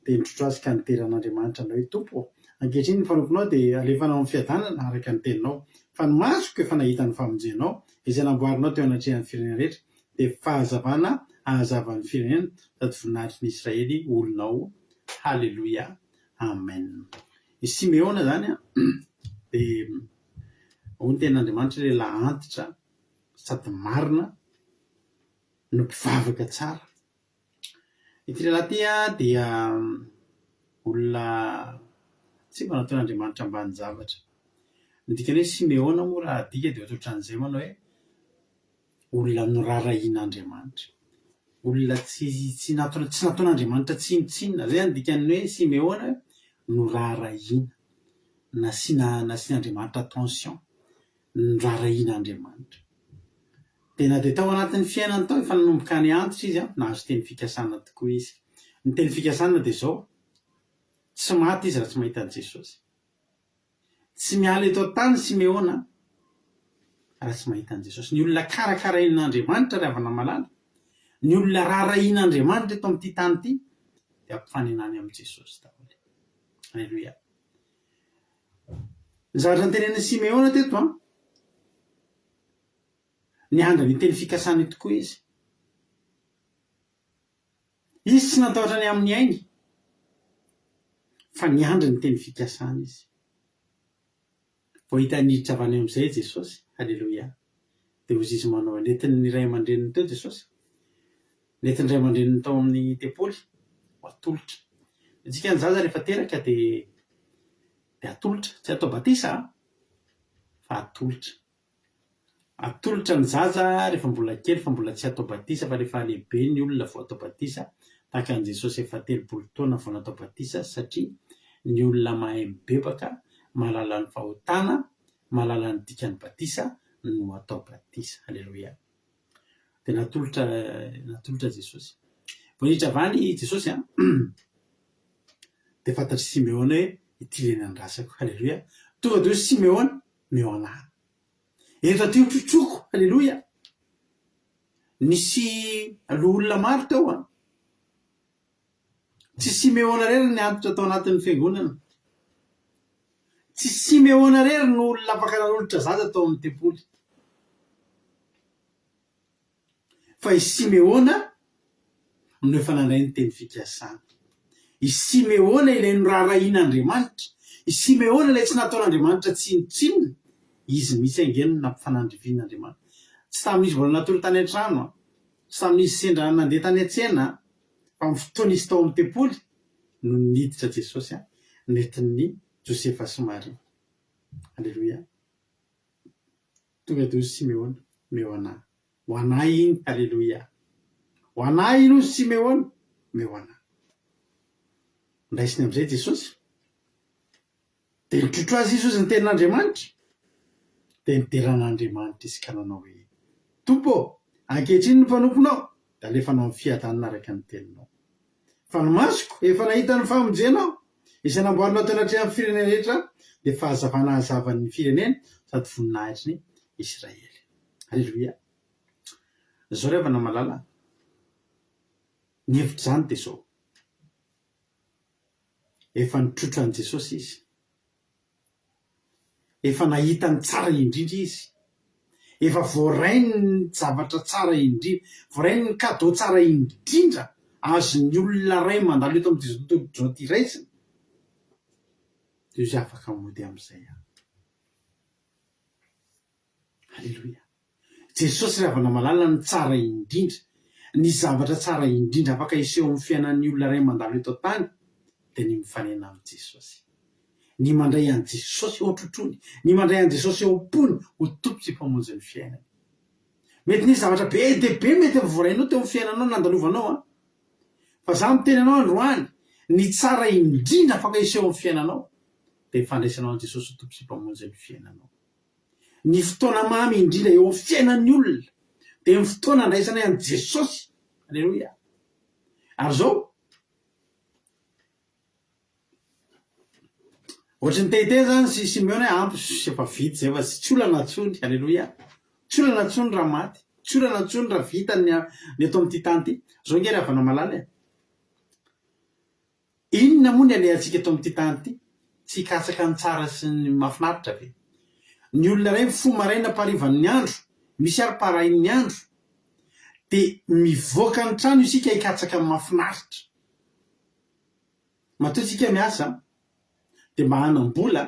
dia nitrotro azy ka nidera an'Andriamanitra nanao hoe, Tompo ô, ankehitriny ny mpanomponao dia alefanao amin'ny fiadanana araka ny teninao, fa ny masoko efa nahita ny famonjenao, izay namboarinao teo anatrehan'ny firenena rehetra, dia fahazavana hahazava ny firenena sady voninahitry ny Israely olonao. Haleloia. Amen. I Simeona izany an, dia hoy ny tenin'Andriamanitra lehilahy antitra sady marina no mpivavaka tsara. Ity lehilahy ity an dia olona tsy mba nataon'Andriamanitra ambanin-javatra. Ny dikan'ny hoe Simeona moa raha adika dia ohatrohatran'izay manao hoe olona norarahian'Andriamanitra, olona tsy tsy natao tsy nataon'Andriamanitra tsinontsinona, zay zany dikan'ny hoe Simeona hoe noraharahiana, nasiana nasian'Andriamanitra attention, noraharahian'Andriamanitra. Dia na dia tao anatin'ny fiainany tao efa nanomboka any antitra izy an, nahazo teny fikasana tokoa izy. Ny teny fikasana dia izao, tsy maty izy raha tsy mahita an'i Jesosy. Tsy miala eto an-tany Simeona raha tsy mahita an'i Jesosy. Ny olona karakarain'Andriamanitra ry havana malala, ny olona raharahian'Andriamanitra eto amin'ity tany ity dia ampifanenany amin'i Jesosy daholo. Aleloia. Ny zavatra notenenin'i Simeona teto an, niandry ny teny fikasana io tokoa izy. Izy tsy natahotra ny amin'ny ainy, fa niandry ny teny fikasana izy. Vao hita niditra avy any amin'izay i Jesosy, Aleloia! Dia hozy izy manao hoe, nentin'ny ray aman-dreniny teo Jesosy, nentin'ny ray aman-dreniny tao amin'ny tempoly ho atolotra. Antsika ny zaza rehefa teraka dia dia atolotra, tsy atao batisa an, fa atolotra. Atolotra ny zaza rehefa mbola kely fa mbola tsy atao batisa fa rehefa lehibe ny olona vao atao batisa, tahaka an'i Jesosy efa 30 taona vao natao batisa satria ny olona mahay mibebaka, mahalala ny fahotana, mahalala ny dikan'ny batisa no atao batisa. Aleloia. Dia natolotra natolotra Jesosy. Vao niditra avy any i Jesosy an, dia fantatr'i Simeona hoe ity ilay nandrasako. Aleloia. Tonga dia hoy Simeona, Meo anah. Eto aty ho trotroko. Aleloia. Nisy loholona maro teo an. Tsy Simeona irery ny antitra tao anatin'ny fiangonana. Tsy Simeona irery no olona afaka nanolotra zaza tao amin'ny tempoly. Fa i Simeona no efa nandray ny teny fikasana. I Simeona ilay noraharahian'Andriamanitra. I Simeona ilay tsy nataon'Andriamanitra tsinontsinona. Izy mihitsy ange no nampifanandrifian'Andriamanitra. Tsy tamin'izy mbola natory tany an-trano, tsy tamin'izy sendra nandeha tany an-tsena, fa amin'ny fotoana izy tao amin'ny tempoly no niditra Jesosy nentin'i Josefa sy Maria. Aleloia. Tonga dia hoy Simeona, Meo anah. Ho anah iny, Aleloia. Ho anah iny hoy Simeona, Meo anah. Nraisiny amin'izay Jesosy. Dia nitrotro azy izy hozy ny tenin'Andriamanitra. Dia nidera an'Andriamanitra izy ka nanao hoe, Tompo ô, ankehitriny ny mpanomponao dia alefanao amin'ny fiadanana araka ny teninao. Fa ny masoko efa nahita ny famonjenao, izay namboarinao teo anatrehan'ny firenena rehetra, dia fahazavana hahazava ny firenena sady voninahitry ny Isiraely. Aleloia! Izao ry havana malala, ny hevitr'izany dia izao, efa nitrotro an'i Jesosy izy, Efa nahita ny tsara indrindra izy. Efa voarainy ny zavatra tsara indrindra, voarainy ny cadeau tsara indrindra azon'ny olona iray mandalo eto amin'ity izao tontolo izao ity raisina. Dia izy afaka mody amin'izay aho. Aleloia. Jesosy ry havana malala no tsara indrindra. Ny zavatra tsara indrindra afaka hiseho amin'ny fiainan'ny olona iray mandalo eto an-tany dia ny mifanena amin'i Jesosy. Ny mandray an'i Jesosy eo an-trotrony, ny mandray an'i Jesosy eo am-pony ho Tompo sy Mpamonjy ny fiainany. Mety nisy zavatra be dia be mety voarainao teo amin'ny fiainanao nandalovanao an! Fa za miteny anao androany, ny tsara indrindra afaka hiseho amin'ny fiainanao dia ny fandraisanao an'i Jesosy ho Tompo sy Mpamonjy ny fiainanao. Ny fotoana mamy indrindra eo amin'ny fiainan'ny olona dia ny fotoana andraisany an'i Jesosy. Aleloia. Ary izao, ohatry ny te-hiteny izany sy Simeona hoe ampy sy efa vita izay fa tsy olana intsony. Aleloia. Tsy olana intsony raha maty. Tsy olana intsony raha vita ny ny eto amin'ity tany ity. Izao ange ry havana malala e. Inona moa ny alehantsika eto amin'ity tany ity? Tsy hikatsaka ny tsara sy ny mahafinaritra ve? Ny olona iray mifoha maraina am-parivan'ny andro, misy ary parain'ny andro, dia mivoaka ny trano isika hikatsaka ny mahafinaritra. Matoa isika miasa, dia mba hanam-bola,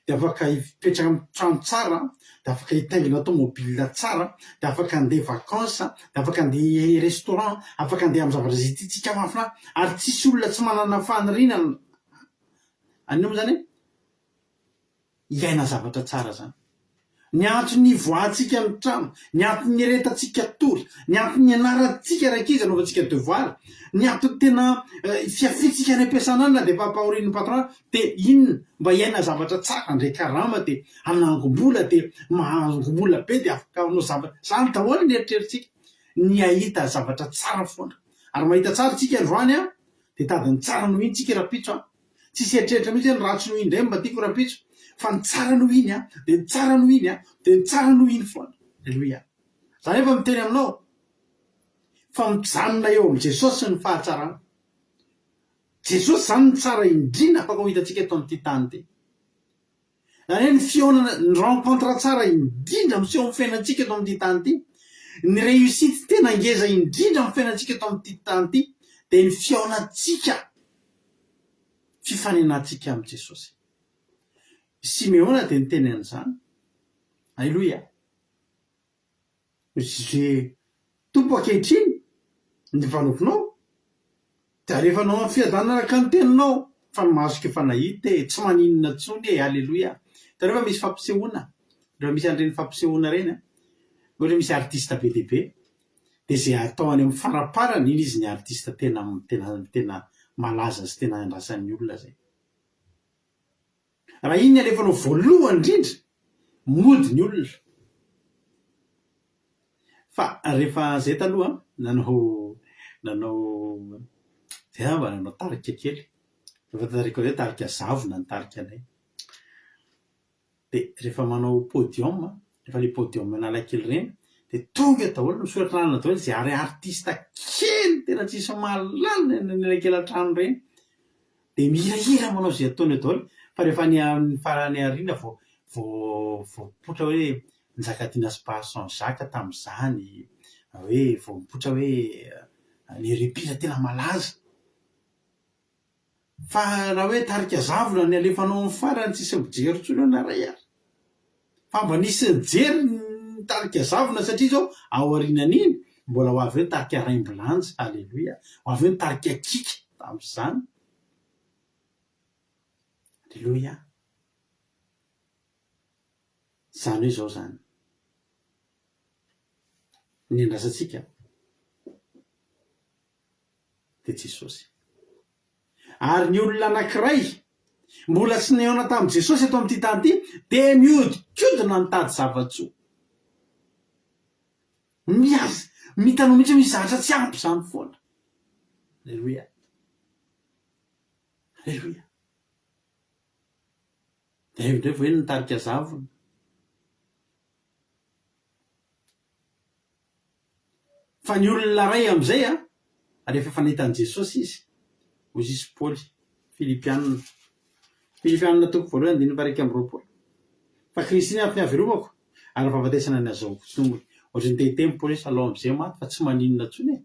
dia afaka hipetraka amin'ny trano tsara, dia afaka hitaingina tomobile tsara, dia afaka handeha vacances, dia afaka handeha restaurant, afaka handeha amin'ny zavatra izay tiantsika mahafinaritra, ary tsisy olona tsy manana faniriana an'io moa izany e, hiaina zavatra tsara zany. Ny antony nivoahantsika ny trano, ny antony nieretantsika tory, ny antony nianarantsika rankizy anaovantsika devoir, ny antony tena fiafiantsika any am-piasana any na dia efa ampahorian'ny patron dia inona? Mba hiaina zavatra tsara, handray karama dia hanangom-bola dia mahangom-bola be dia afaka hanao zavatra, zany daholo ny eritreritsika, ny hahita zavatra tsara foana. Ary mahita tsara tsika androany an, dia tady ny tsara noho iny tsika rahampitso an. Tsisy eritreritra mihitsy hoe ny ratsy noho iny indray no mba tiako rahampitso fa ny tsara noho iny an, dia ny tsara noho iny an, dia ny tsara noho iny foana. Aleloia. Za nefa miteny aminao fa mijanona eo amin'i Jesosy ny fahatsarana. Jesosy izany no tsara indrindra afaka ho hitantsika eto amin'ity tany ity. Izany hoe ny fihaonana, ny rencontre tsara indrindra miseho amin'ny fiainantsika eto amin'ity tany ity, ny réussite tena ngeza indrindra amin'ny fiainantsika eto amin'ity tany ity dia ny fihaonantsika, fifanenantsika amin'i Jesosy. I Simeona dia niteny an'izany. Aleloia. Izay Tompo ankehitriny, ny mpanomponao, dia alefanao amin'ny fiadanana araka ny teninao, fa ny masoko efa nahita e, tsy maninona intsony e, aleloia. Hitanareo fa misy fampisehoana, rehefa misy an'ireny fampisehoana ireny an, ohatra hoe misy artiste be dia be, dia izay atao any amin'ny faraparany, iny izy ny artiste tena tena tena malaza sy tena andrasan'ny olona izay. Raha iny ny alefanao voalohany indrindra, mody ny olona. Fa rehefa zay taloha nanao nanao zay aho mba nanao tarika kely, rehefa tarika hoe tarika zavona ny tarika anay. Dia rehefa manao podium, rehefa ilay podium Analakely ireny, dia tonga daholo, misoratra anarana daholo izay ary artiste kely tena tsisy mahalala eny anelakelan-trano ireny. Dia mihirahira manao izay ataony eo daholo fa rehefa any amin'ny farany aoriana vao vao vao mipoitra hoe Njakatiana sy Parson Jacques tamin'izany, hoe vao mipoitra hoe le repira tena malaza. Fa raha hoe tarika zavona ny alefanao amin'ny farany tsisy mijery intsony eo na iray ary. Fa mba nisy nijery ny tarika zavona satria izao aorianan'iny mbola ho avy eo ny tarika Raimbilanja, aleloia, ho avy eo ny tarika Kika tamin'izany. Aleloia. Izany hoe izao izany. Ny andrasantsika dia Jesosy. Ary ny olona anankiray mbola tsy nihaona tamin'i Jesosy eto amin'ity tany ity dia mihodinkodina mitady zava-tsoa. Miaza, mitanao mihitsy hoe misy zavatra tsy ampy izany foana. Aleloia. Aleloia. Dia eo indray vao hoe nitarika zavona. Fa ny olona iray amin'izay an, rehefa efa nahita an'i Jesosy izy, hoy izy Paoly, Filipiana, Filipiana toko voalohany andininy faha-21, Fa Kristy ny antony hahavelomako, ary ny fahafatesana ny hahazoako tombony. Ohatry ny te-hiteny Paoly hoe salao amin'izay maty fa tsy maninona intsony e!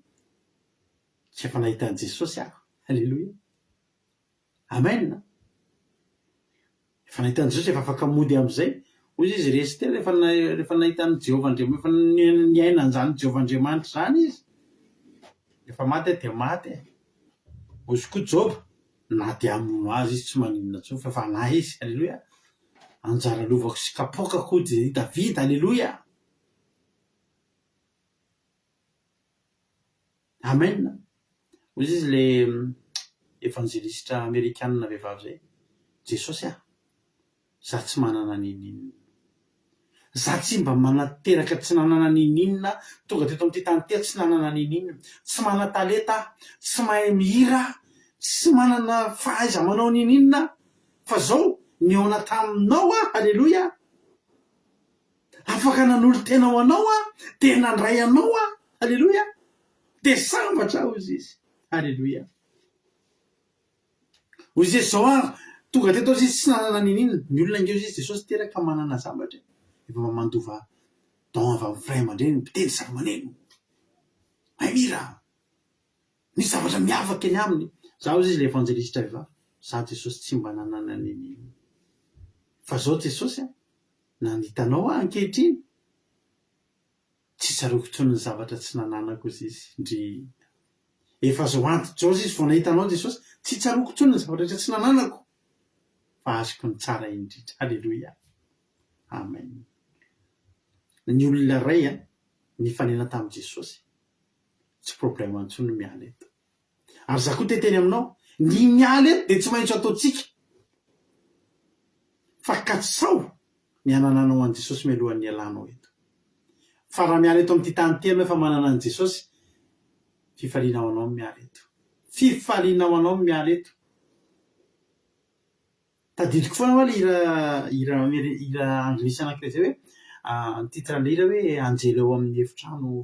Tsy efa nahita an'i Jesosy aho. Aleloia. Amen. Rehefa nahita an'i Jesosy efa afaka mody amin'izay. Hoy izy resy teo rehefa rehefa nahita an'i Jehovah Andriamanitra, rehefa niaina an'izany Jehovah Andriamanitra izany izy. Rehefa maty aho dia maty e. Hoy koa Joba, na dia hamono azy izy tsy maninona intsony fa efa an'ahy izy. Aleloia. Anjara lovako sy kapoakako hoy i Davida. Aleloia. Amen! Hoy izy le evanjelistra amerikanina vehivavy zay, Jesosy ah, za tsy manana ninoninona. Za tsy mba manateraka tsy nanana ninoninona, tonga teto amin'ity tany ity aho tsy nanana ninoninona. Tsy manan-talenta aho, tsy mahay mihira aho, tsy manana fahaiza-manao ninoninona aho, fa zao nihaona taminao aho, aleloia! Afaka nanolo-tena ho anao aho, dia nandray anao aho. Aleloia! Dia sambatra aho, hoy izy. Aleloia! Hoy izy, Izao ary, tonga teto izy tsy nanana niniana. Ny olona ange hoy izy, Jesosy teraka manana zavatra e. Efa mba mandova don avy amin'ny ray aman-dreny, mpitendry zava-maneno. Mahay mihira. Misy zavatra miavaka eny aminy. Za hoy izy ilay evanjelistra vehivavy, za Jesosy tsy mba nanana niniana. Fa zao Jesosy a! Nandita anao aho ankehitriny? Tsy tsaroako intsony ny zavatra tsy nananako hozy izy. Ndrii. Efa zao antitra zao hozy izy vao nahita anao Jesosy, tsy tsaroako intsony ny zavatra rehetra tsy nananako, fa azoko ny tsara indrindra. Aleloia. Amen. Ny olona iray an, nifanena tamin'i Jesosy, tsy problème intsony ny miala eto. Ary za koa te hiteny aminao, ny miala eto dia tsy maintsy ataontsika fa katsaho ny hanananao an'i Jesosy mialohan'ny hialanao eto. Fa raha miala eto amin'ity tany ity ianao efa manana an'i Jesosy, fifaliana ho anao ny miala eto. Fifaliana ho anao ny miala eto. Tadidiko foana hoa le hira hira hira anglisy anankiray zay hoe ny titre an'le hira hoe anjely ao amin'ny efitrano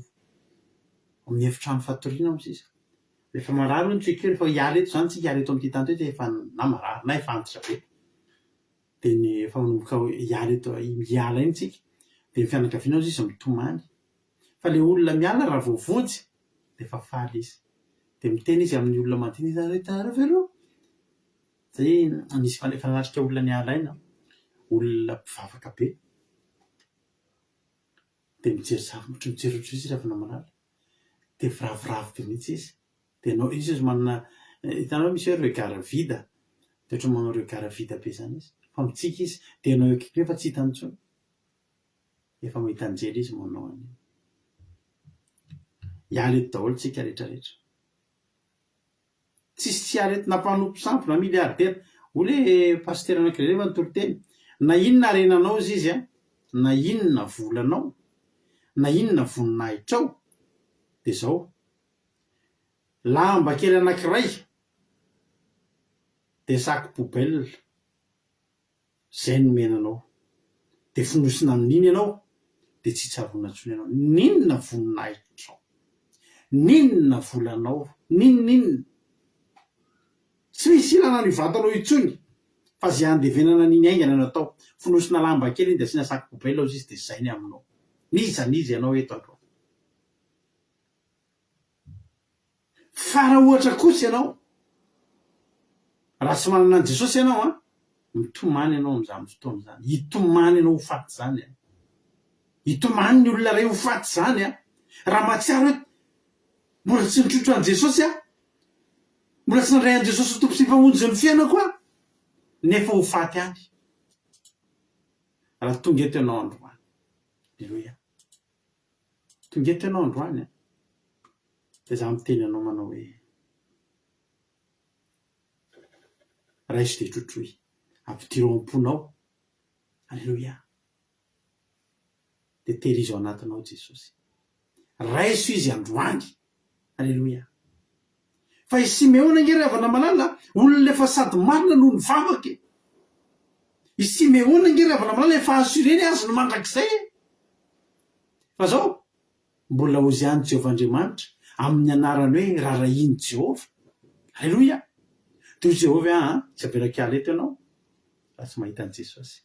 amin'ny efitrano fatoriana hono sisa. Rehefa marary hono tsika rehefa hiala eto zany tsika hiala eto amin'ity tany ity efa na marary na efa antitra be dia ny efa manomboka hiala eto hiala iny tsika dia ny fianakaviana hozy izy mitomany fa le olona miala raha vao vonjy dia efa faly izy dia miteny izy amin'ny olona manodidina izy hitanareo ve reo Zay nisy efa nanatrika olona niala aina, olona mpivavaka be, dia mijery zavatra, ohatran'ny mijery ohatr'izao izy rehefa namalala, dia miraviravy be mihitsy izy, dia ianao, izy ozy manana, hitanao misy hoe regard vide, dia ohatran'ny manao regard vide be izany izy, fa mitsiky izy, dia ianao eo akaiky eo efa tsy hitany intsony, efa mahita anjely izy manao an'io. Hiala eto daholo tsika rehetra rehetra. Tsisy tsy aretina mpanompo sampy na milliardaire. Hoy le pasitera anankiray rehefa nitory teny, na inona harenanao hozy izy an, na inona volanao, na inona voninahitrao, dia zao, lamba kely anankiray dia sac poubelle. Zay no nomena anao. Dia fonosina amin'iny ianao dia tsy tsaroana intsony ianao. N'inona voninahitrao, n'inona volanao, n'inon'inona. Tsy misy ilana an'io vatanao intsony fa izay andevenana an'iny haingana no atao. Fonosina lamba kely iny dia asiana sac poubelle hozy izy dia izay ny aminao. N'iza n'iza ianao eto androany. Fa raha ohatra kosa ianao, raha tsy manana an'i Jesosy ianao an, mitomany ianao amin'izany fotoana izany. Hitomany ianao ho faty izany an. Hitomany ny olona iray ho faty izany an. Raha mahatsiaro hoe mbola tsy nitrotro an'i Jesosy aho, mbola tsy nandray an'i Jesosy ho Tompo sy Mpamonjy ny fiainako aho, nefa ho faty any. Raha tonga eto ianao androany. Aleloia. Tonga eto ianao androany an, dia izaho miteny anao manao hoe, raiso dia trotroy, ampidiro ao am-ponao, Aleloia, dia tehirizo ao anatinao Jesosy. Raiso Izy androany, Aleloia. Fa i Simeona ange ry havana malala, olona efa sady marina no nivavaka e. I Simeona ange ry havana malala efa assuré ny azy ny mandrakizay e. Fa zao, mbola hozy ihany Jehovah Andriamanitra amin'ny anarany hoe rarahian'i Jehovah. Aleloia! Dia hoy Jehovah hoe, aa, tsy avelako hiala eto ianao raha tsy mahita an'i Jesosy.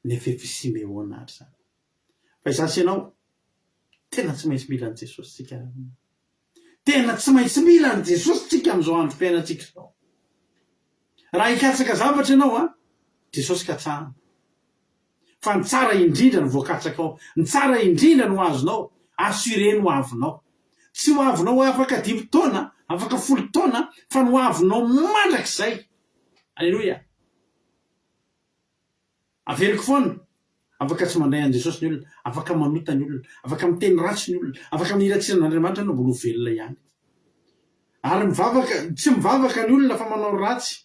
Nefa efa i Simeona ary izany. Fa izaho sy ianao, tena tsy maintsy mila an'i Jesosy isika. Tena tsy maintsy mila an'i Jesosy isika amin'izao androm-piainantsika izao. Raha hikatsaka zavatra ianao an, Jesosy katsahana. Fa ny tsara indrindra no voakatsakao, ny tsara indrindra no azonao, assuré ny ho avinao. Tsy ho avinao afaka dimy taona, afaka folo taona, fa ny ho avinao mandrakizay. Aleloia. Averiko foana, afaka tsy mandray an'i Jesosy ny olona, afaka manota ny olona, afaka miteny ratsy ny olona, afaka mihiratsira an'Andriamanitra ianao mbola ho velona ihany. Ary mivavaka, tsy mivavaka ny olona fa manao ratsy.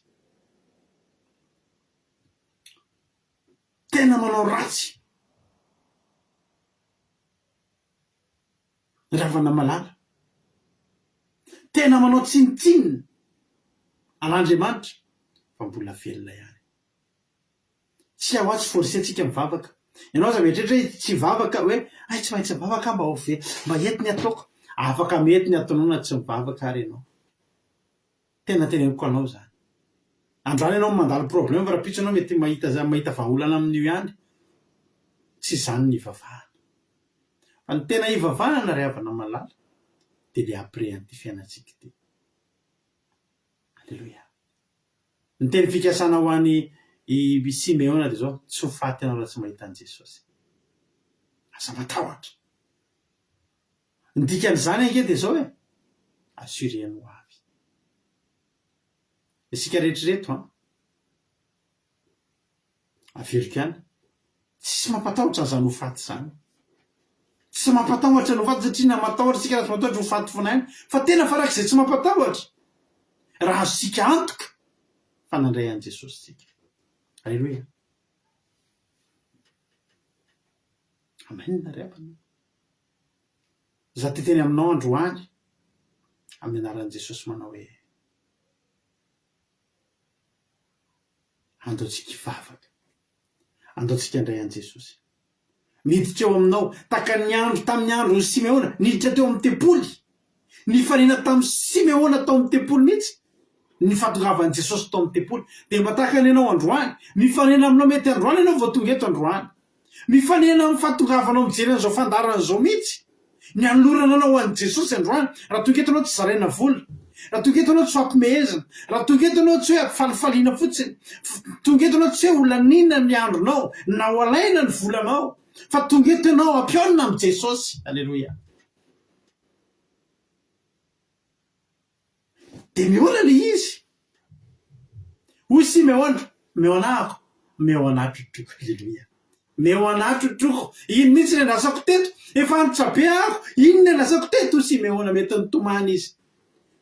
Tena manao ratsy. Ry havana malala. Tena manao tsinontsinona an'Andriamanitra fa mbola velona ihany. Tsy aho tsy forcer tsika mivavaka. Ianao aza mieritreritra hoe tsy hivavaka hoe hay tsy maintsy mivavaka aho mba ho ve mba hety ny ataoko. Afaka mety ny ataonao na tsy mivavaka ary ianao. Tena teneniko anao izany. Androany ianao mandalo problème fa rahampitso ianao mety mahita mahita vahaolana amin'io ihany. Tsy izany ny hivavahana. Fa ny tena hivavahana ry havana malala dia le après an'ity fiainantsika ity. Aleloia. Ny teny fikasana ho an'i i Simeona dia izao, tsy ho faty ianao raha tsy mahita an'i Jesosy. Aza matahotra. Ny dikan'izany ange dia izao e, assuré ny ho avy. Isika rehetra ireto an, Averiko ihany, tsisy mampatahotra an'izany ho faty izany. Tsy mampatahotra ny ho faty satria na matahotra isika na tsy matahotra ho faty foana ihany. Fa tena farak'izay tsy mampatahotra raha azontsika antoka fa nandray an'i Jesosy isika. Aleloia. Amen ry havana. Izaho te hiteny aminao androany amin'ny anaran'i Jesosy manao hoe. Andao tsika hivavaka. Andao tsika handray an'i Jesosy. Niditra eo aminao, tahaka ny andro tamin'ny andron'i Simeona, niditra teo amin'ny tempoly. Nifanena tamin'i Simeona tao amin'ny tempoly mihitsy ny fahatongavan'i Jesosy tao amin'ny tempoly. Dia mba tahaka ny anao androany, mifanena aminao mety androany ianao vao tonga eto androany. Mifanena amin'ny fahatongavanao mijery an'izao fandaharana izao mihitsy ny hanolorana anao ho an'i Jesosy androany. Raha tonga eto ianao tsy zaraina vola. Raha tonga eto ianao tsy ho ampimehezina. Raha tonga eto ianao tsy hoe ampifalifaliana fotsiny. Tonga eto ianao tsy hoe holaniana ny andronao na ho alaina ny volanao. Fa tonga eto ianao hampihaonina amin'i Jesosy. Aleloia. Dia mihaona ilay izy. Hoy Simeona, Mihaona aho, mihaona ahy trotroko. Aleloia. Mihaona ahy trotroko. Iny mihitsy no andrasako teto. Efa antitra be aho. Iny no andrasako teto, hoy Simeona. Mety nitomany izy.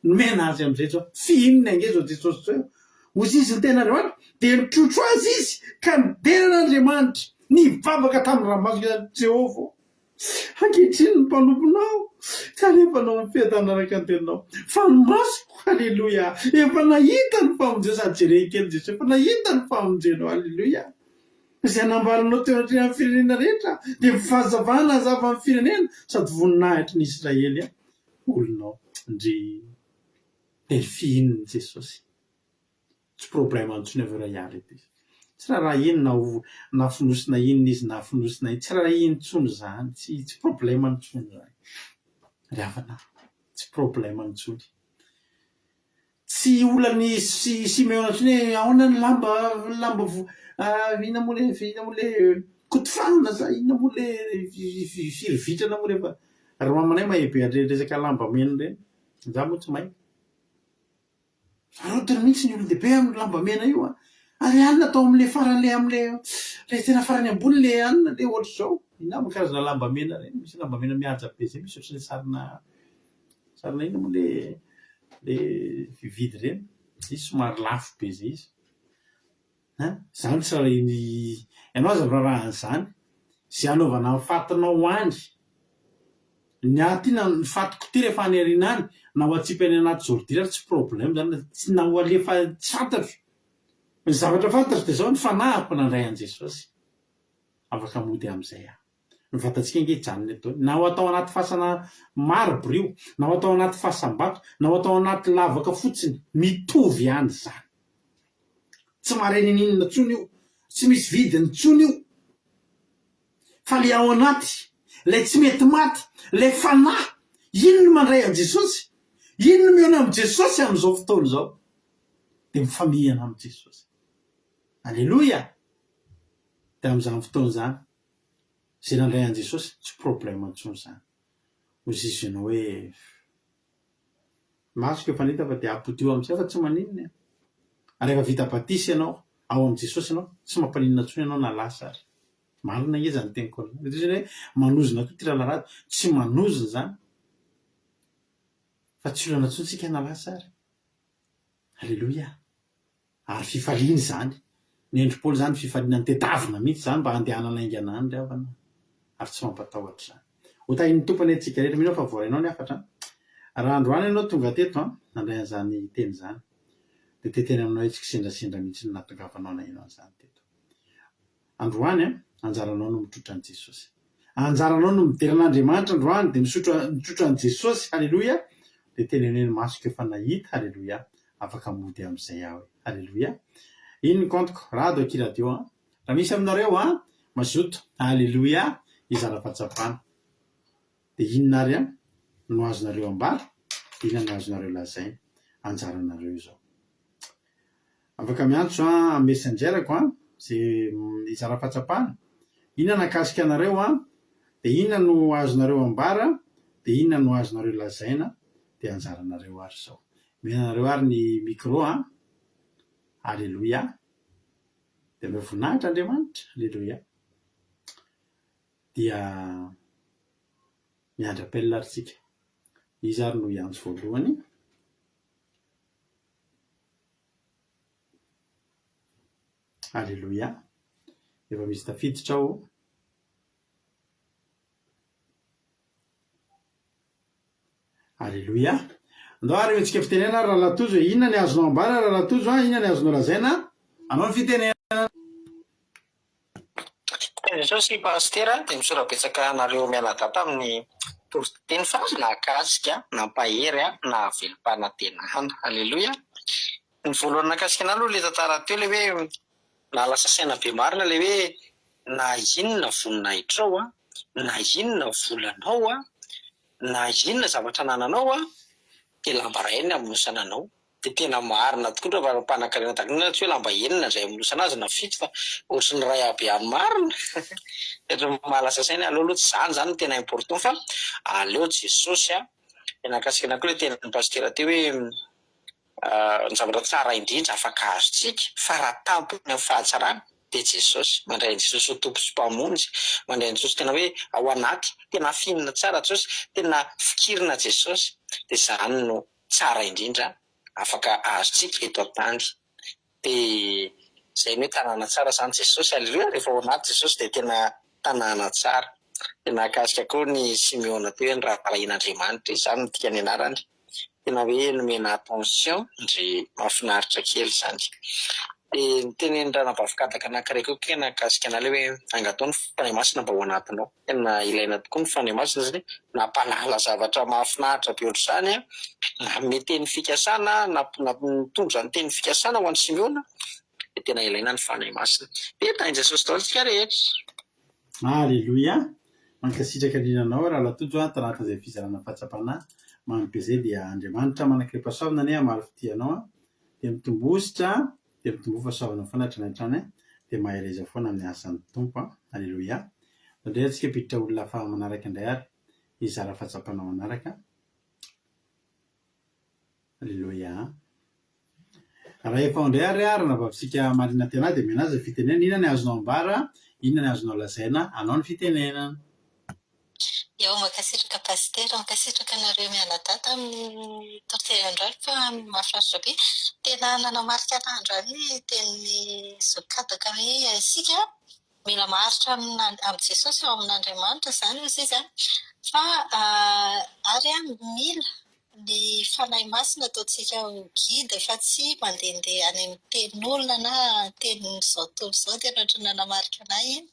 Nomena azy amin'izay izao. Fihininy ange izao Jesosy izao. Hoy izy ny tenin'Andriamanitra. Dia nitrotro azy izy ka nidera an'Andriamanitra. Nivavaka tamin'ny ranomasina, Jehovah ô. Ankehitriny ny mpanomponao tsy alefanao amin'ny fiadanana araka ny teninao, fa ny masoko, aleloia, efa nahita ny famonjena, sady jereny kely Jesoa, efa nahita ny famonjenao, aleloia, izay nambaranao teo anatrehan'ny firenena rehetra, dia fahazavana hazava ny firenena, sady voninahitry ny Israely olonao. Ndrii. Dia fihininy Jesosy. Tsy problème intsony avy eo raha hiala eto izy. Tsy raharahiany na ho na fonosina inona izy na fonosina inona, tsy raharahiany intsony izany, tsy tsy problème intsony izany. Ry havana a, tsy problème intsony. Tsy olan'i Si- Simeona intsony hoe ahoana ny lamba lamba vo- inona moa le inona moa le kotofanina sa inona moa le firy vitrana moa rehefa ry mamanay mahay be an'ireny resaka lamba mena ireny, za moa tsy mahay. Sarotiny mihitsy ny olon-dehibe amin'ny lamba mena io an! Ary alina atao amin'ilay farany ilay amin'ilay ilay tena farany ambony ilay alina ilay ohatr'izao. Inona moa karazana lamba mena ireny? Misy lamba mena mihaja be izay, misy ohatran'ny sarina sarina inona moa ilay ilay fividy ireny? Izy somary lafo be izay izy. An! Izany tsy raharahian'ny ianao aza miraharaha an'izany. Izay hanaovana ny fatinao any. Ny ahy ity na ny fatiko ity rehefa any aoriana any, na ho atsipy any anaty ordure ary tsy problème izany na tsy na ho alefa tsy fantatro. Ny zavatra fantatro dia izao, ny fanahiko nandray an'i Jesosy. Afaka mody amin'izay aho. Ny vatantsika ange hijanona eto daholo. Na ho atao anaty fasana marbre io, na ho atao anaty fasam-bato, na ho atao anaty lavaka fotsiny, mitovy ihany izany. Tsy mahare ninoninona intsony io, tsy misy vidiny intsony io. Fa ilay ao anaty, ilay tsy mety maty, ilay fanahy, iny no mandray an'i Jesosy, iny no mihaona amin'i Jesosy amin'izao fotoana izao. Dia mifamihana amin'i Jesosy. Aleloia! Dia amin'izany fotoana izany, izay nandray an'i Jesosy, tsy problème intsony izany. Hoy izy ianao hoe, Masoko efa nahita fa dia apodio amin'izay fa tsy maninona e! Ary rehefa vita batisa ianao, ao amin'i Jesosy ianao, tsy mampaninona intsony ianao na lasa ary. Marina ange izany teniko anao. Mety hoe manozona koa ity rahalahy Rado. Tsy manozona izany. Fa tsy olana intsony tsika na lasa ary. Aleloia. Ary fifaliana izany. Ny endri'i Paoly izany fifaliana nitedavina mihitsy izany mba handehanana haingana any ry havana. Ary tsy mampatahotra izany. Ho tahin'ny Tompo anie tsika rehetra. Mino aho fa voarainao ny hafatra an. Raha androany ianao tonga teto an, nandray an'izany teny izany, dia te hiteny aminao hoe tsy kisendrasendra mihitsy no nahatongavanao naheno an'izany teto. Androany an, anjaranao no mitrotra an'i Jesosy. Anjaranao no midera an'Andriamanitra androany dia misotra mitrotra an'i Jesosy, haleloia, dia teneno hoe ny masoko efa nahita, haleloia, afaka mody amin'izay aho e, haleloia. Iny ny compte-ko, rado akia radio an. Raha misy aminareo an, mazoto, haleloia, hizara fahatsapana. Dia inona ary an, no azonareo ambara, inona no azonareo lazaina, anjaranareo izao. Afaka miantso an amin'ny messenger-ko an, ze hizara fahatsapana, inona nahakasika anareo an, dia inona no azonareo ambara, dia inona no azonareo lazaina, dia anjaranareo ary izao. Omena anareo ary ny micro an, Aleloia, dia omeo voninahitra Andriamanitra, Aleloia. Dia miandry appel ary tsika. Iza ary no hiantso voalohany? Aleloia! Efa misy tafiditra ao. Aleloia! Andao ary hetsika fitenenana ary Rahalahy Tojo e! Inona ny azonao ambara Rahalahy Tojo a? Inona ny azonao lazaina? Anao ny fitenenana. Jesosy Pasitera dia misaotra betsaka anareo mianadahy tamin'ny toriteny fa nahakasika, nampahery, nahavelom-panantenana. Aleloia. Ny voalohany nahakasika anah aloha ilay tantara teo ilay hoe nahalasa saina be marina ilay hoe na inona voninahitrao an, na inona volanao an, na inona zavatra anananao an, dia lamba iray ny hamonosana anao. Dia tena marina tokoa raha mpanankarena tahaka an'iny, tsy hoe lamba enina indray amonosana azy na fito fa ohatry ny iray aby ihany marina. Ohatry ny mahalasa saina, aleo aloha tsy izany izany no tena important fa aleo Jesosy a. Dia nahakasika anah koa ilay tenin'ny pasitera teo hoe ny zavatra tsara indrindra afaka azontsika fara tampony amin'ny fahatsarana dia Jesosy. Mandray an'i Jesosy ho Tompo sy Mpamonjy, mandray an'i Jesosy tena hoe ao anaty, tena afinina tsara Jesosy, tena fikirina Jesosy, dia izany no tsara indrindra afaka azontsika eto an-tany. Dia izay ny hoe tanàna tsara izany Jesosy. Aleloia! Rehefa ao anaty Jesosy dia tena tanàna tsara. Dia nahakasika koa ny Simeona teo hoe ny raharahian'Andriamanitra izy, izany no dikan'ny anarany. Tena hoe nomena attention ndry mahafinaritra kely izany. Dia notenenin'ny ranabavy kadaka anankiray koa kay nahakasika an'ahy ilay hoe angataho ny Fanahy Masina mba ho anatinao. Tena ilaina tokoa ny Fanahy Masina satria nampahalala zavatra mahafinaritra be ohatr'izany, nanome teny fikasana, nitondra ny teny fikasana ho an'i Simeona, dia tena ilaina ny Fanahy Masina. Dia tahin'i Jesosy daholo isika rehetra. Aleloia! Mankasitraka indrindra anao Rahalahy Tojo a, tanatin'izay fizarana fahatsapana mamy be izay dia Andriamanitra manan-karem-pahasoavana anie hamaly fitia anao a, dia mitombositra Dia mitomboa fahasoavana foana hatrany hatrany an, dia mahereza foana amin'ny asan'ny Tompo an. Aleloia. Indray antsika hampiditra olona hafa manaraka indray ary hizara fahatsapana manaraka. Aleloia. Raha efa ao indray ary ranabavitsika Marina Tena dia omena azy ny fitenenana. Inona ny azonao ambara? Inona ny azonao lazaina? Anao ny fitenenana. Eo, mankasitraka Pasitera, mankasitraka anareo mianadahy tamin'ny toriteny androany fa mahafinaritra be. Tena nanamarika anah androany ny tenin'i Zoky Kadaka hoe isika mila maharitra amin'i Jesosy ao amin'Andriamanitra izany hozy izy an, fa ary mila Ny Fanahy Masina ataontsika ho guide fa tsy mandehandeha any amin'ny tenin'olona na tenin'izao tontolo izao, tena ohatran'ny nanamarika an'ahy iny.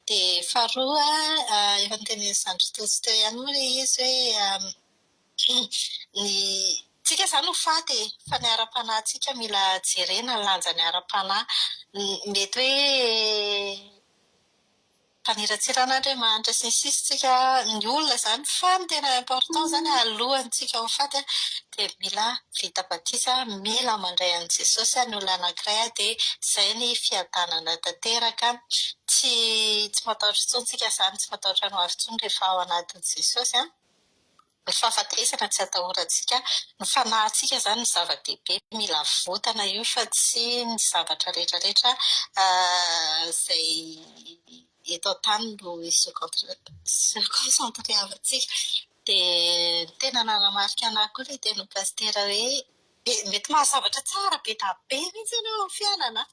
Dia faharoa, efa notenenin'i Zandry Tojo teo ihany moa ilay izy hoe ny tsika izany ho faty e, fa ny ara-panahintsika mila jerena ny lanjan'ny ara-panahy. Mety hoe. Mpaniratsira an'Andriamanitra sy ny sisa tsika ny olona izany fa ny tena important izany alohantsika ho faty dia mila vita batisa, mila mandray an'i Jesosy ny olona anankiray dia izay ny fiadanana tanteraka, tsy tsy matahotra intsony tsika izany, tsy matahotra ny ho avy intsony rehefa ao anatin'i Jesosy an. Ny fahafatesana tsy atahorantsika, ny fanahintsika izany no zava-dehibe, mila avotana io fa tsy ny zavatra rehetra rehetra izay eto an-tany no hi-se concentrer-avantsika. Dia ny tena nanamarika an'ahy koa ilay tenin'i Pasitera hoe mety mahazo zavatra tsara be dia be mihitsy ianao amin'ny fiainana an!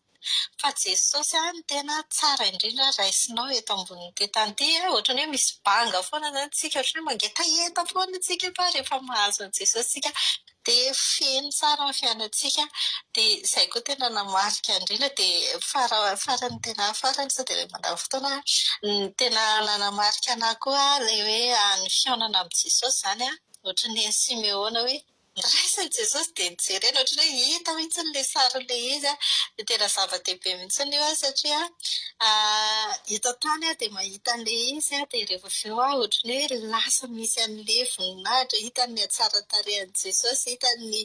Fa Jesosy no tena tsara indrindra raisinao eto ambonin'ity tany ity. Ohatran'ny hoe misy banga foana izany tsika, ohatran'ny hoe mangetaheta foana tsika fa rehefa mahazo an'i Jesosy tsika dia feno tsara ny fiainantsika. Dia izay koa tena namarika indrindra dia fara- farany tena farany sao dia mandany fotoana aho, ny tena nanamarika an'ahy koa ilay hoe ny fihaonana amin'i Jesosy izany an, ohatran'ny an'i Simeona hoe Noraisin'i Jesosy dia nojerena ohatran'ny hoe hita mihitsy ilay sarin'ilay izy an. Dia tena zava-dehibe mihitsy io an satria eto an-tany aho dia mahita an'ilay izy an, dia rehefa avy eo aho ohatran'ny hoe lasa misy an'ilay voninahitra, hita ny hatsaran-tarehin'i Jesosy, hita ny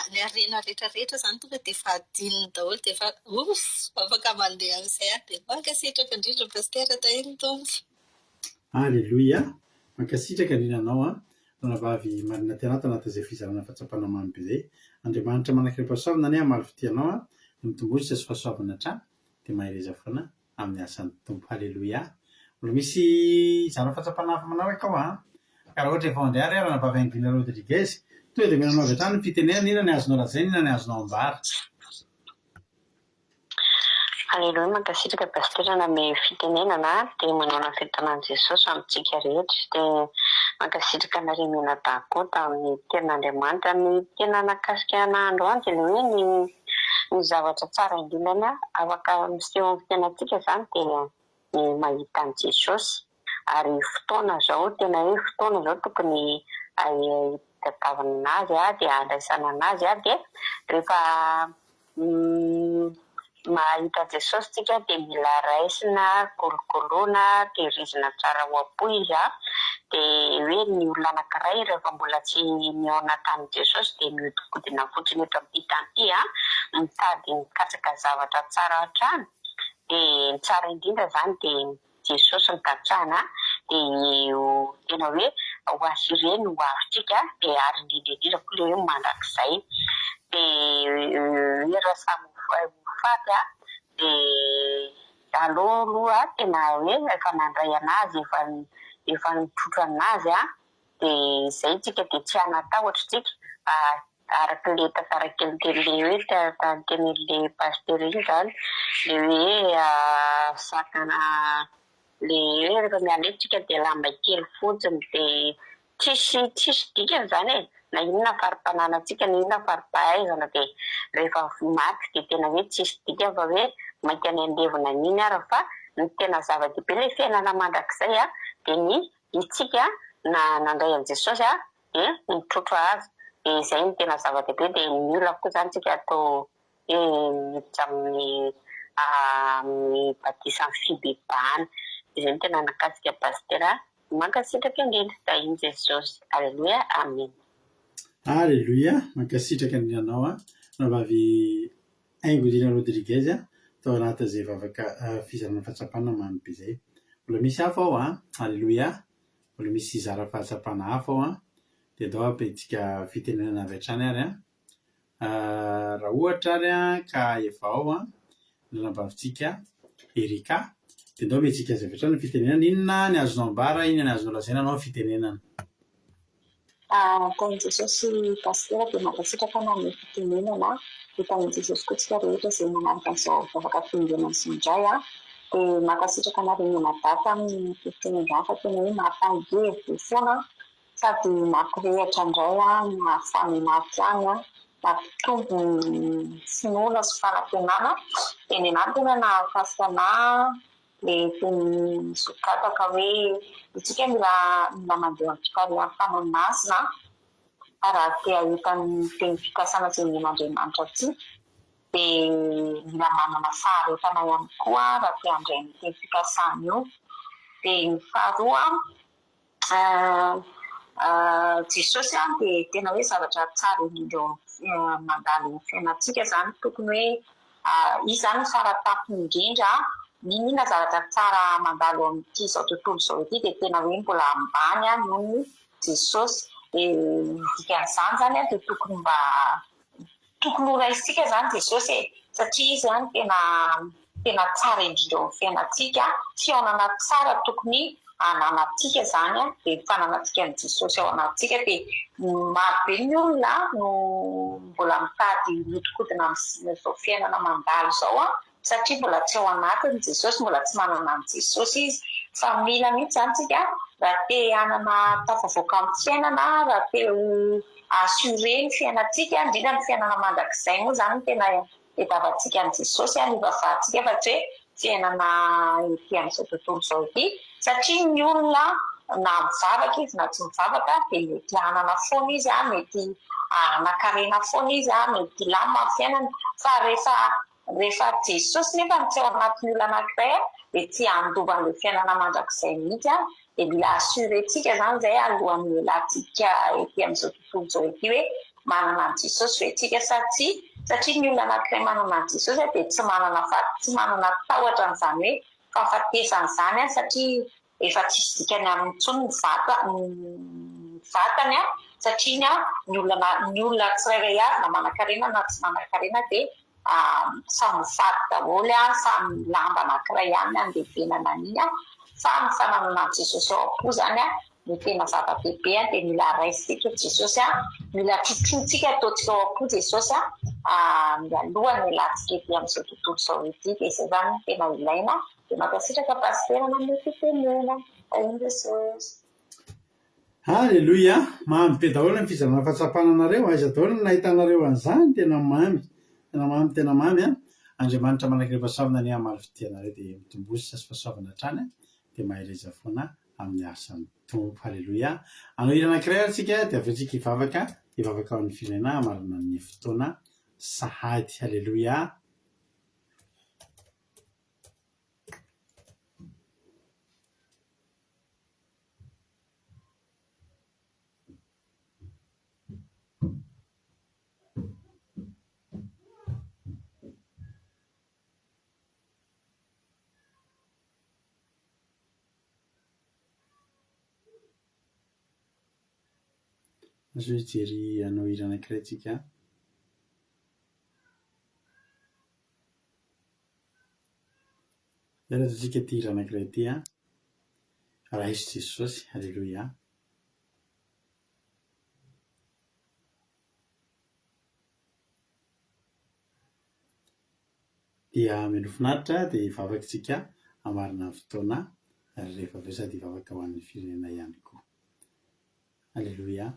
ny harena rehetra rehetra izany tonga dia efa adinony daholo dia efa ouf! Afaka mandeha amin'izay aho. Dia mankasitraka indrindra Pasitera, tahian'ny Tompo. Aleloia! Mankasitraka indrindra anao an! Ranabavy Marina Tiana tao anatin'izay fizarana fahatsapana mamy be izay. Andriamanitra manan-karem-pahasoavana anie hamaly fitia anao an! Dia mitomboa sy fahasoavana hatrany dia mahereza foana amin'ny asan'ny Tompo. Aleloia! Mbola misy hizara fahatsapana hafa manaraka aho an! Ka raha ohatra efa ao indray ary Ranabavy Haingoina Rodriguez, tonga dia omena anao avy hatrany ny fitenenana, inona ny azonao lazaina, inona ny azonao ambara? Aleloia mankasitraka Pasitera nanome fitenenana dia manaona fiadanan'i Jesosy amintsika rehetra dia mankasitraka anareo mianadahy koa tamin'ny tenin'Andriamanitra ny tena nakasika anah androany dia ilay hoe ny ny zavatra tsara indrindra afaka miseho amin'ny fiainantsika izany dia ny mahita an'i Jesosy ary fotoana izao tena hoe fotoana izao tokony hitadiavana an'azy dia handraisana an'azy dia rehefa Mahita an'i Jesosy tsika dia mila raisina, kolokoloina, tehirizina tsara ao am-po izy an, dia hoe ny olona anankiray rehefa mbola tsy nihaona tamin'i Jesosy dia mihodinkodina fotsiny eto amin'ity tany ity an, mitady mikatsaka zavatra tsara hatrany, dia ny tsara indrindra izany dia Jesosy no katsahina dia io tena hoe ho assurer ny ho avintsika dia ary indrindra indrindra koa ilay hoe mandrakizay dia hoe raha samy ho faty an dia aleo aloha tena hoe efa nandray an'azy efa efa nitrotro an'azy an dia izay tsika dia tsy hanatahotra tsika fa Araka ilay tantara kely tenin'ilay hoe tenin'ilay pasitera iny izany, ilay hoe sakana ilay hoe rehefa miala eto tsika dia lamba kely fotsiny dia tsisy tsisy dikany izany e, na inona fari-pananantsika na inona fari-pahaizana dia rehefa maty dia tena hoe tsisy dikany fa hoe mainka ny handevona an'iny ary fa ny tena zava-dehibe ilay fiainana mandrakizay dia ny isika na nandray an'i Jesosy dia mitrotro azy dia izay no tena zava-dehibe dia mila koa izany tsika atao hoe miditra amin'ny amin'ny batisan'ny fibebahana izay no tena nakasika pasitera mankasitraka indrindra tahin'i Jesosy aleloia amen. Aleloia, mankasitraka indrindra anao an, rahavavy Haingo Indrindra Rodriguez tao anatin'izay vavaka fizarana fahatsapana mamy be izay. Mbola misy hafa ao an, aleloia. Mbola misy hizara fahatsapana hafa ao an, dia andao ampiantsika fitenenana avy hatrany ary an. Raha ohatra ary an ka efa ao an ny anabavintsika Erika, dia andao omentsika azy avy hatrany ny fitenenana. Inona ny azonao ambara, inona ny azonao lazaina anao ny fitenenana? Tahin'i Jesosy Pasitera dia mankasitraka anao amin'ny fitenenana dia tahin'i Jesosy koa tsika rehetra izay manaraka an'izao vavaka fiangonana izao indray an! dia mankasitraka anareo mianadahy tamin'ny toriteny androany fa tena hoe mampahery be foana sady mampirehitra indray an, mahafaly maty ihany an, mampitombo ny finoana sy fanantenana dia ny anah tena nahakasika anah Le tenin'i Socrate ka hoe isika mila mila mandeha amin'ny fitarihan'ny Fanahy Masina raha te hahita ny teny fikasana izay omen'Andriamanitra antsika dia mila manana faharetana ihany koa raha te handray ny teny fikasana io. Dia ny faharoa, Jesosy dia tena hoe zavatra tsara indrindra eo amin'ny mandalo eo amin'ny fiainantsika izany, tokony hoe Izy izany no faratampony indrindra, n'inon'inona zavatra tsara mandalo eo amin'ity izao tontolo izao ity dia tena hoe mbola ambany noho ny Jesosy. Dia ny dikan'izany izany dia tokony mba Tokony ho raisintsika izany Jesosy e, satria Izy izany tena tena tsara indrindra eo amin'ny fiainantsika, fihaonana tsara tokony hananantsika izany dia ny fananantsika an'i Jesosy ao anatintsika, dia maro be ny olona no mbola mitady mihodinkodina amin'izao fiainana mandalo izao an, satria mbola tsy ao anatiny Jesosy, mbola tsy manana an'i Jesosy izy, fa mila mihitsy izany tsika raha te hanana tafavoaka amin'ny fiainana, raha te ho assurer ny fiainantsika, indrindra ny fiainana mandrakizay moa izany no tena tadiavantsika an'i Jesosy, hivavahantsika fa tsy hoe fiainana ety amin'izao tontolo izao ity, satria ny olona na mivavaka izy na tsy mivavaka dia mety hanana foana izy, mety hanan-karena foana izy, mety hilamina ny fiainany, fa rehefa Rehefa Jesosy nefa no tsy ao anatin'ny olona anankiray dia tsy handova an'ilay fiainana mandrakizay mihitsy an, dia mila assurer-tsika izany izay alohan'ny hialantsika ety amin'izao tontolo izao ety hoe manana an'i Jesosy ve tsika sa tsia, satria ny olona anankiray manana an'i Jesosy dia tsy manana tsy manana tahotra an'izany hoe fahafatesana izany an, satria efa tsisy dikany aminy intsony ny vata ny vatany an, satria ny olona ny olona tsirairay avy na manankarena na tsy manankarena dia samy ho faty daholo an, samy lamba anankiray ihany ny andevenana an'iny an, fa ny fananana an'i Jesosy ao am-po izany an no tena zava-dehibe an, dia mila raisintsika Jesosy an, mila trotrointsika ataontsika ao am-po Jesosy an, mialoha ny hialantsika ety amin'izao tontolo izao ety, dia izay izany no tena ilaina. Dia mankasitraka Pasitera nanome fitenena. Tahin'i Jesosy. Aleloia! Mamy be daholo ny fizarana fahatsapana anareo, aiza daholo no nahitanareo an'izany? Tena mamy, tena mamy, tena mamy an! Andriamanitra manankiray fahasoavana anie hamaly fitia anareo dia mitomboa sy fahasoavana hatrany an! Dia mahereza foana amin'ny asan'ny Tompo. Aleloia! Hanao hira anankiray ary tsika dia avy eo tsika hivavaka, hivavaka ho an'ny firenena hamarana ny fotoana sahady. Aleloia! Azo hijery hanao hira anankiray tsika. Zay raha ataontsika ity hira anankiray ity an. Raiso Jesosy, Aleloia. Dia mialoha finaritra dia hivavaka isika hamarana ny fotoana ary rehefa avy eo sady hivavaka ho an'ny firenena ihany koa. Aleloia.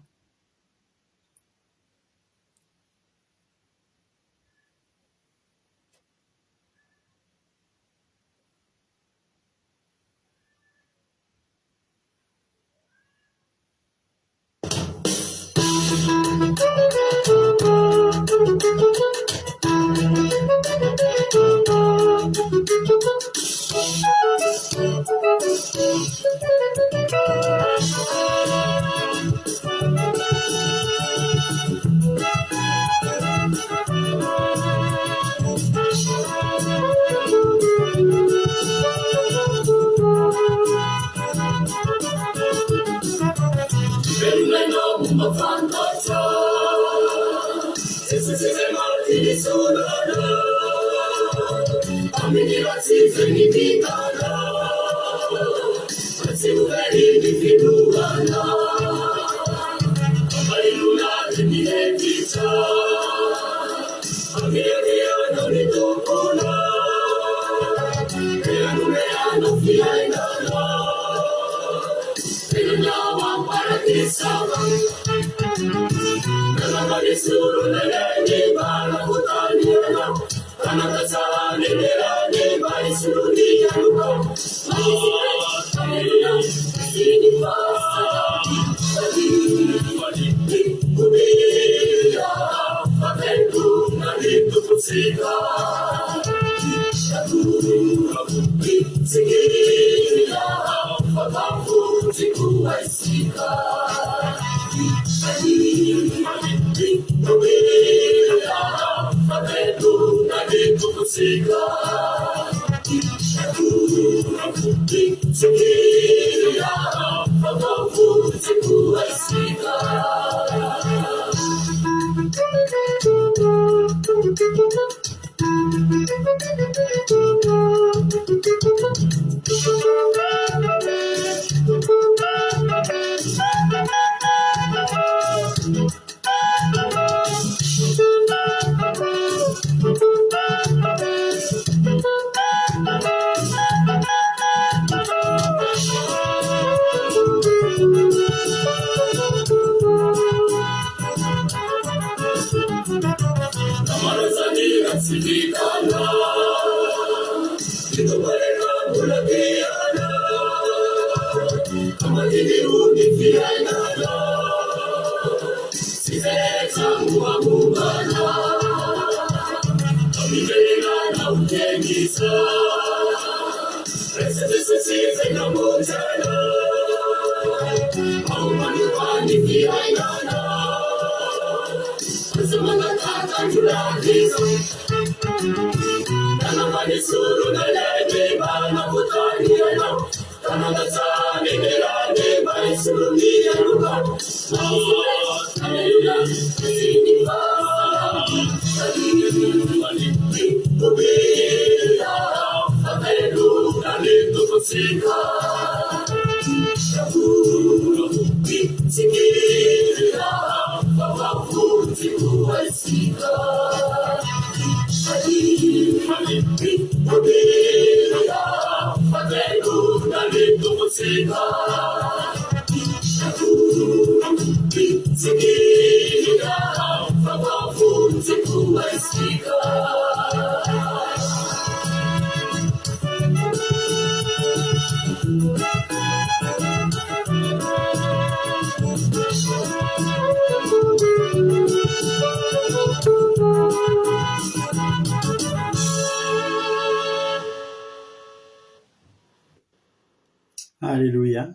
Aleloia.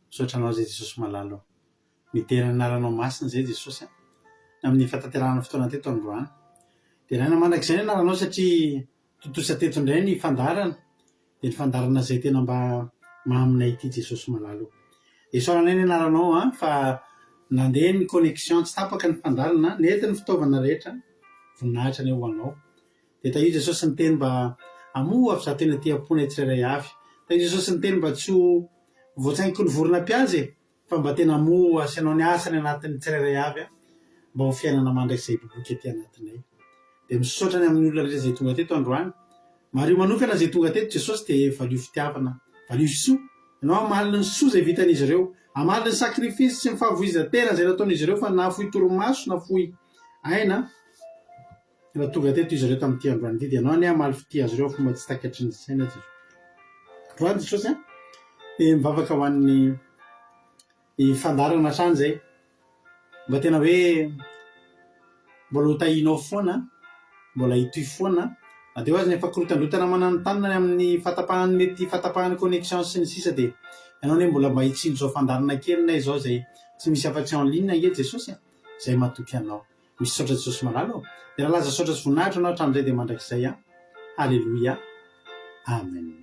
Misaotra anao izay Jesosy malala ô. Midera ny anaranao masina izay Jesosy a. Amin'ny fahatanterahana fotoana teto androany. Deraina mandrakizay ny anaranao satria tontosa teto indray ny fandaharana. Dia ny fandaharana izay tena mba maminay ity Jesosy malala ô. Isaoranay ny anaranao an fa nandeha ny connexion tsy tapaka ny fandaharana, nety ny fitaovana rehetra. Voninahitra anie ho anao. Dia tahio Jesosy ny teny mba hamoha avy izaho tena aty am-ponay tsirairay avy. Tahio Jesosy ny teny mba tsy ho voatsaingoky ny vorona mpihaza e, fa mba tena hamoha sy hanao ny asany anatin'ny tsirairay avy mba ho fiainana mandrakizay hiboiboika aty anatinay. Dia misaotra ny amin'ny olona rehetra izay tonga teto androany. Mariho manokana izay tonga teto Jesosy dia valio fitiavana, valio soa. Ianao hamaly ny soa izay vitan'izy ireo, hamaly ny sacrifice sy ny fahavoizan-tena izay nataon'izy ireo fa nahafoy torimaso, nafoy aina. Raha tonga teto izy ireo tamin'ity androany ity, dia ianao anie hamaly fitia azy ireo amin'ny fomba tsy takatry ny saina, Jesosy. Androany Jesosy an, dia mivavaka ho an'ny ny fandaharana hatrany izay. Mba tena hoe mbola ho tahianao foana, mbola hitohy foana, na dia eo aza ny efa korotandrotana mananontanona ny amin'ny fahatapahan'ny mety fahatapahan'ny connexion sy ny sisa dia ianao anie mbola mba hitsinjo izao fandaharana kelinay izao izay tsy misy afa-tsy en ligne ange Jesosy a, izay matoky anao. Misaotra Jesosy malala ô! Dia laza saotra sy voninahitra anao hatramin'izay dia mandrakizay an! Haleloia! Amen!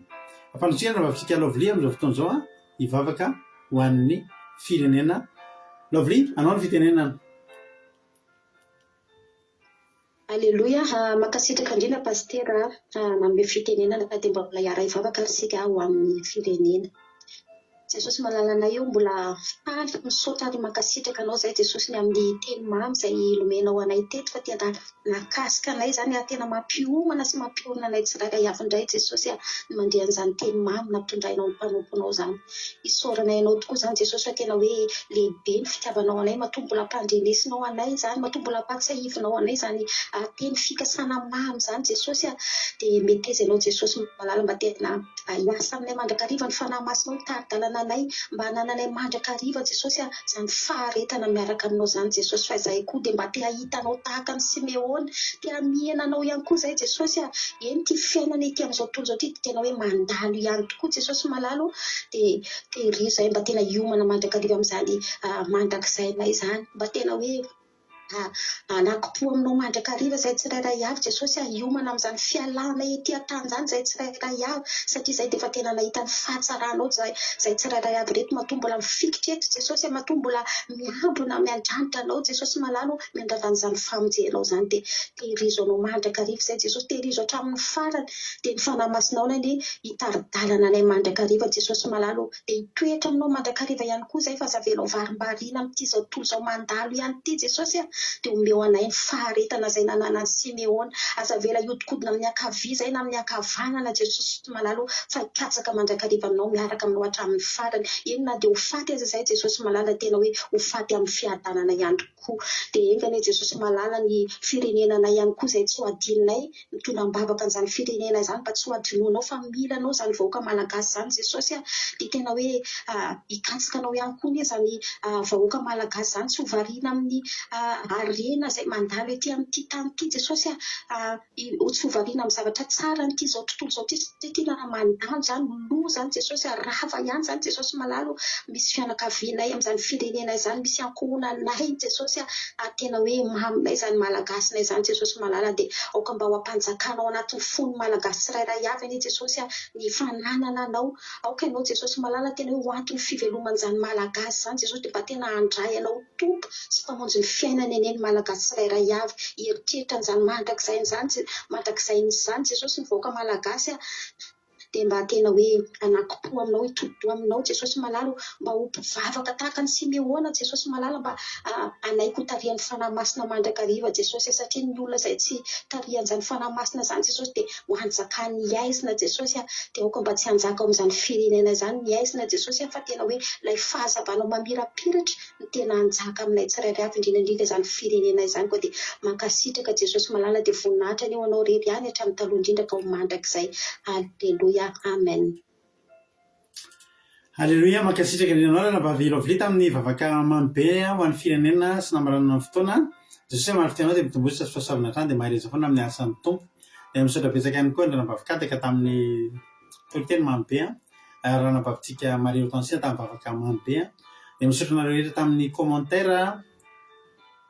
Ampandrotsiana rahavavitsika Lovely amin'izao fotoana izao an, hivavaka ho an'ny firenena. Lovely, anao ny fitenenana. Aleloia, mankasitraka indrindra Pasitera nanome fitenenana dia mbola hiara-hivavaka ary isika ho an'ny firenena. Jesosy malalanay o, mbola faly, misaotra ary mankasitraka anao zahay Jesosy ny amin'ny teny mamy izay nomenao anay teto fa tena nahakasika anay izany ary tena mampiomana sy mampiorina anay tsirairay avy indray Jesosy a, ny mandre an'izany teny mamy nampitondrainao ny mpanomponao izany. Isaoranay anao tokoa izany Jesosy fa tena hoe lehibe ny fitiavanao anay matoa mbola ampandrenesinao anay izany, matoa mbola ampahatsiahivinao anay izany teny fikasana mamy izany Jesosy a, dia meteza ianao Jesosy malala mba tena Hiasa aminay mandrakariva ny Fanahy Masinao hitari-dalana anay mba hanananay mandrakariva Jesosy a, izany faharetana miaraka aminao izany Jesosy fa izahay koa dia mba te hahita anao tahaka an'i Simeona, te hamihina anao ihany koa izahay Jesosy a, eny ity fiainana ety amin'izao tontolo izao ity dia tena hoe mandalo ihany tokoa Jesosy malala o, dia tehirizo izahay mba tena hiomana mandrakariva amin'izany mandrakizainay izany, mba tena hoe. Hanako-po aminao mandrakariva izay tsirairay avy Jesosy a, hiomana amin'izany fialana ety an-tany izany izay tsirairay avy satria izay dia efa tena nahita ny fahatsaranao izay izay tsirairay avy ireto matoa mbola mifikitra eto Jesosy a, matoa mbola miambina miandrandra anao Jesosy malala o, miandrandra an'izany famonjenao izany dia tehirizo anao mandrakariva izay Jesosy, tehirizo hatramin'ny farany dia ny Fanahy Masinao anie hitari-dalana anay mandrakariva Jesosy malala o. Dia hitoetra aminao mandrakariva ihany koa izay fa aza avela ho varimbariana amin'ity izao tontolo izao mandalo ihany ity Jesosy a! Dia omeo anay ny faharetana izay nananan'i Simeona. Aza avela hiodikodina amin'ny ankavia izay na amin'ny ankavanana Jesosy malala o! Fa hikatsaka mandrakariva aminao miaraka aminao hatramin'ny farany. Eny na dia ho faty aza izahay Jesosy malala tena hoe ho faty amin'ny fiadanana ihany koa. Dia enga anie Jesosy malala ny firenenanay ihany koa izay tsy ho adinonay mitondra am-bavaka an'izany firenena izany mba tsy ho adinoanao fa mila anao izany vahoaka malagasy izany Jesosy a! dia tena hoe hikatsaka anao ihany koa anie izany vahoaka malagasy izany tsy ho variana amin'ny harena izay mandalo ety amin'ity tany ity Jesosy a! tsy ho variana amin'ny zavatra tsara an'ity izao tontolo izao ity satria ity na mandalo izany lo izany Jesosy a! rava ihany izany Jesosy malala o! misy fianakavianay amin'izany firenena izany misy ankohonanay Jesosy a! Ary tena hoe maminay izany Malagasinay izany Jesosy malala dia aoka mba ho ampanjakana ao anatin'ny fon'ny Malagasy tsirairay avy anie Jesosy a ny fananana Anao. Aoka Ianao Jesosy malala tena hoe ho anton'ny fiveloman'izany Malagasy izany Jesosy dia mba tena handray Anao ho Tompo sy Mpamonjy ny fiainany anie ny Malagasy tsirairay avy. Hieritreritra an'izany mandrakizay an'izany mandrakizay izany Jesosy ny vahoaka Malagasy a. Dia mba tena hoe hanankim-po aminao, hitodi-doha aminao Jesosy malala o, mba ho mpivavaka tahaka an'i Simeona Jesosy malala, mba hanaiky ho tarihan'ny Fanahy Masina mandrakariva Jesosy e, satria ny olona izay tsy tarihan'izany Fanahy Masina izany Jesosy dia ho hanjakan'ny haizina Jesosy a, dia aoka mba tsy hanjaka ao amin'izany firenena izany ny haizina Jesosy a, fa tena hoe ilay fahazavanao mamirapiratra no tena hanjaka aminay tsirairay avy indrindra indrindra izany firenena izany koa dia mankasitraka Jesosy malala dia voninahitra anie ho anao irery ihany hatramin'ny taloha indrindra ka ho mandrakizay Aleloia Amen. Aleloia, mankasitraka indrindra anao Ranabavy Lovely tamin'ny vavaka mamy be ho an'ny firenena sy namaranana ny fotoana. Jesosy hamaly fitia anao dia mitomboa sy fahasoavana hatrany dia mahereza foana amin'ny asan'ny Tompo. Dia misaotra betsaka ihany koa an-dRanabavy Kadaka tamin'ny toriteny mamy be. Ary ranabavintsika Marie Hortensia tamin'ny vavaka mamy be an! Dia misaotra anareo rehetra tamin'ny commentaire,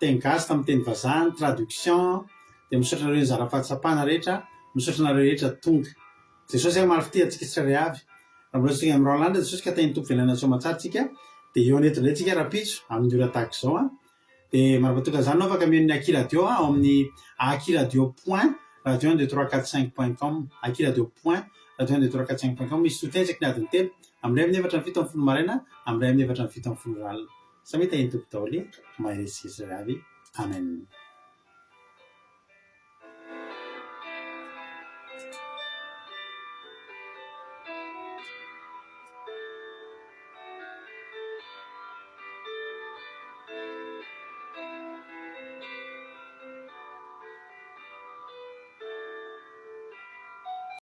teny gasy tamin'ny teny vazaha, ny traduction, dia misaotra anareo nizara fahatsapana rehetra, misaotra anareo rehetra tonga. Jesosy hamaly fitia antsika tsirairay avy. Raha mbola tsy tonga amin'ny Roland Jesosy ka tahin'ny Tompo velona soamantsara tsika, dia hihaona eto indray tsika rahampitso amin'ny ora tahaka izao an! Dia mandrapatonga an'izany ianao afaka mihaino ny Aky Radio ao amin'ny akiradio point radio un deux trois quatre cinq point com, akiradio point radio un deux trois quatre cinq point com, misy soutien isaky ny adiny telo, amin'ny iray amin'ny efatra amin'ny 17 maraina, amin'ny iray amin'ny efatra amin'ny 17 ora alina. Samia tahian'ny Tompo daholo e, mahereza isika tsirairay avy. Amen.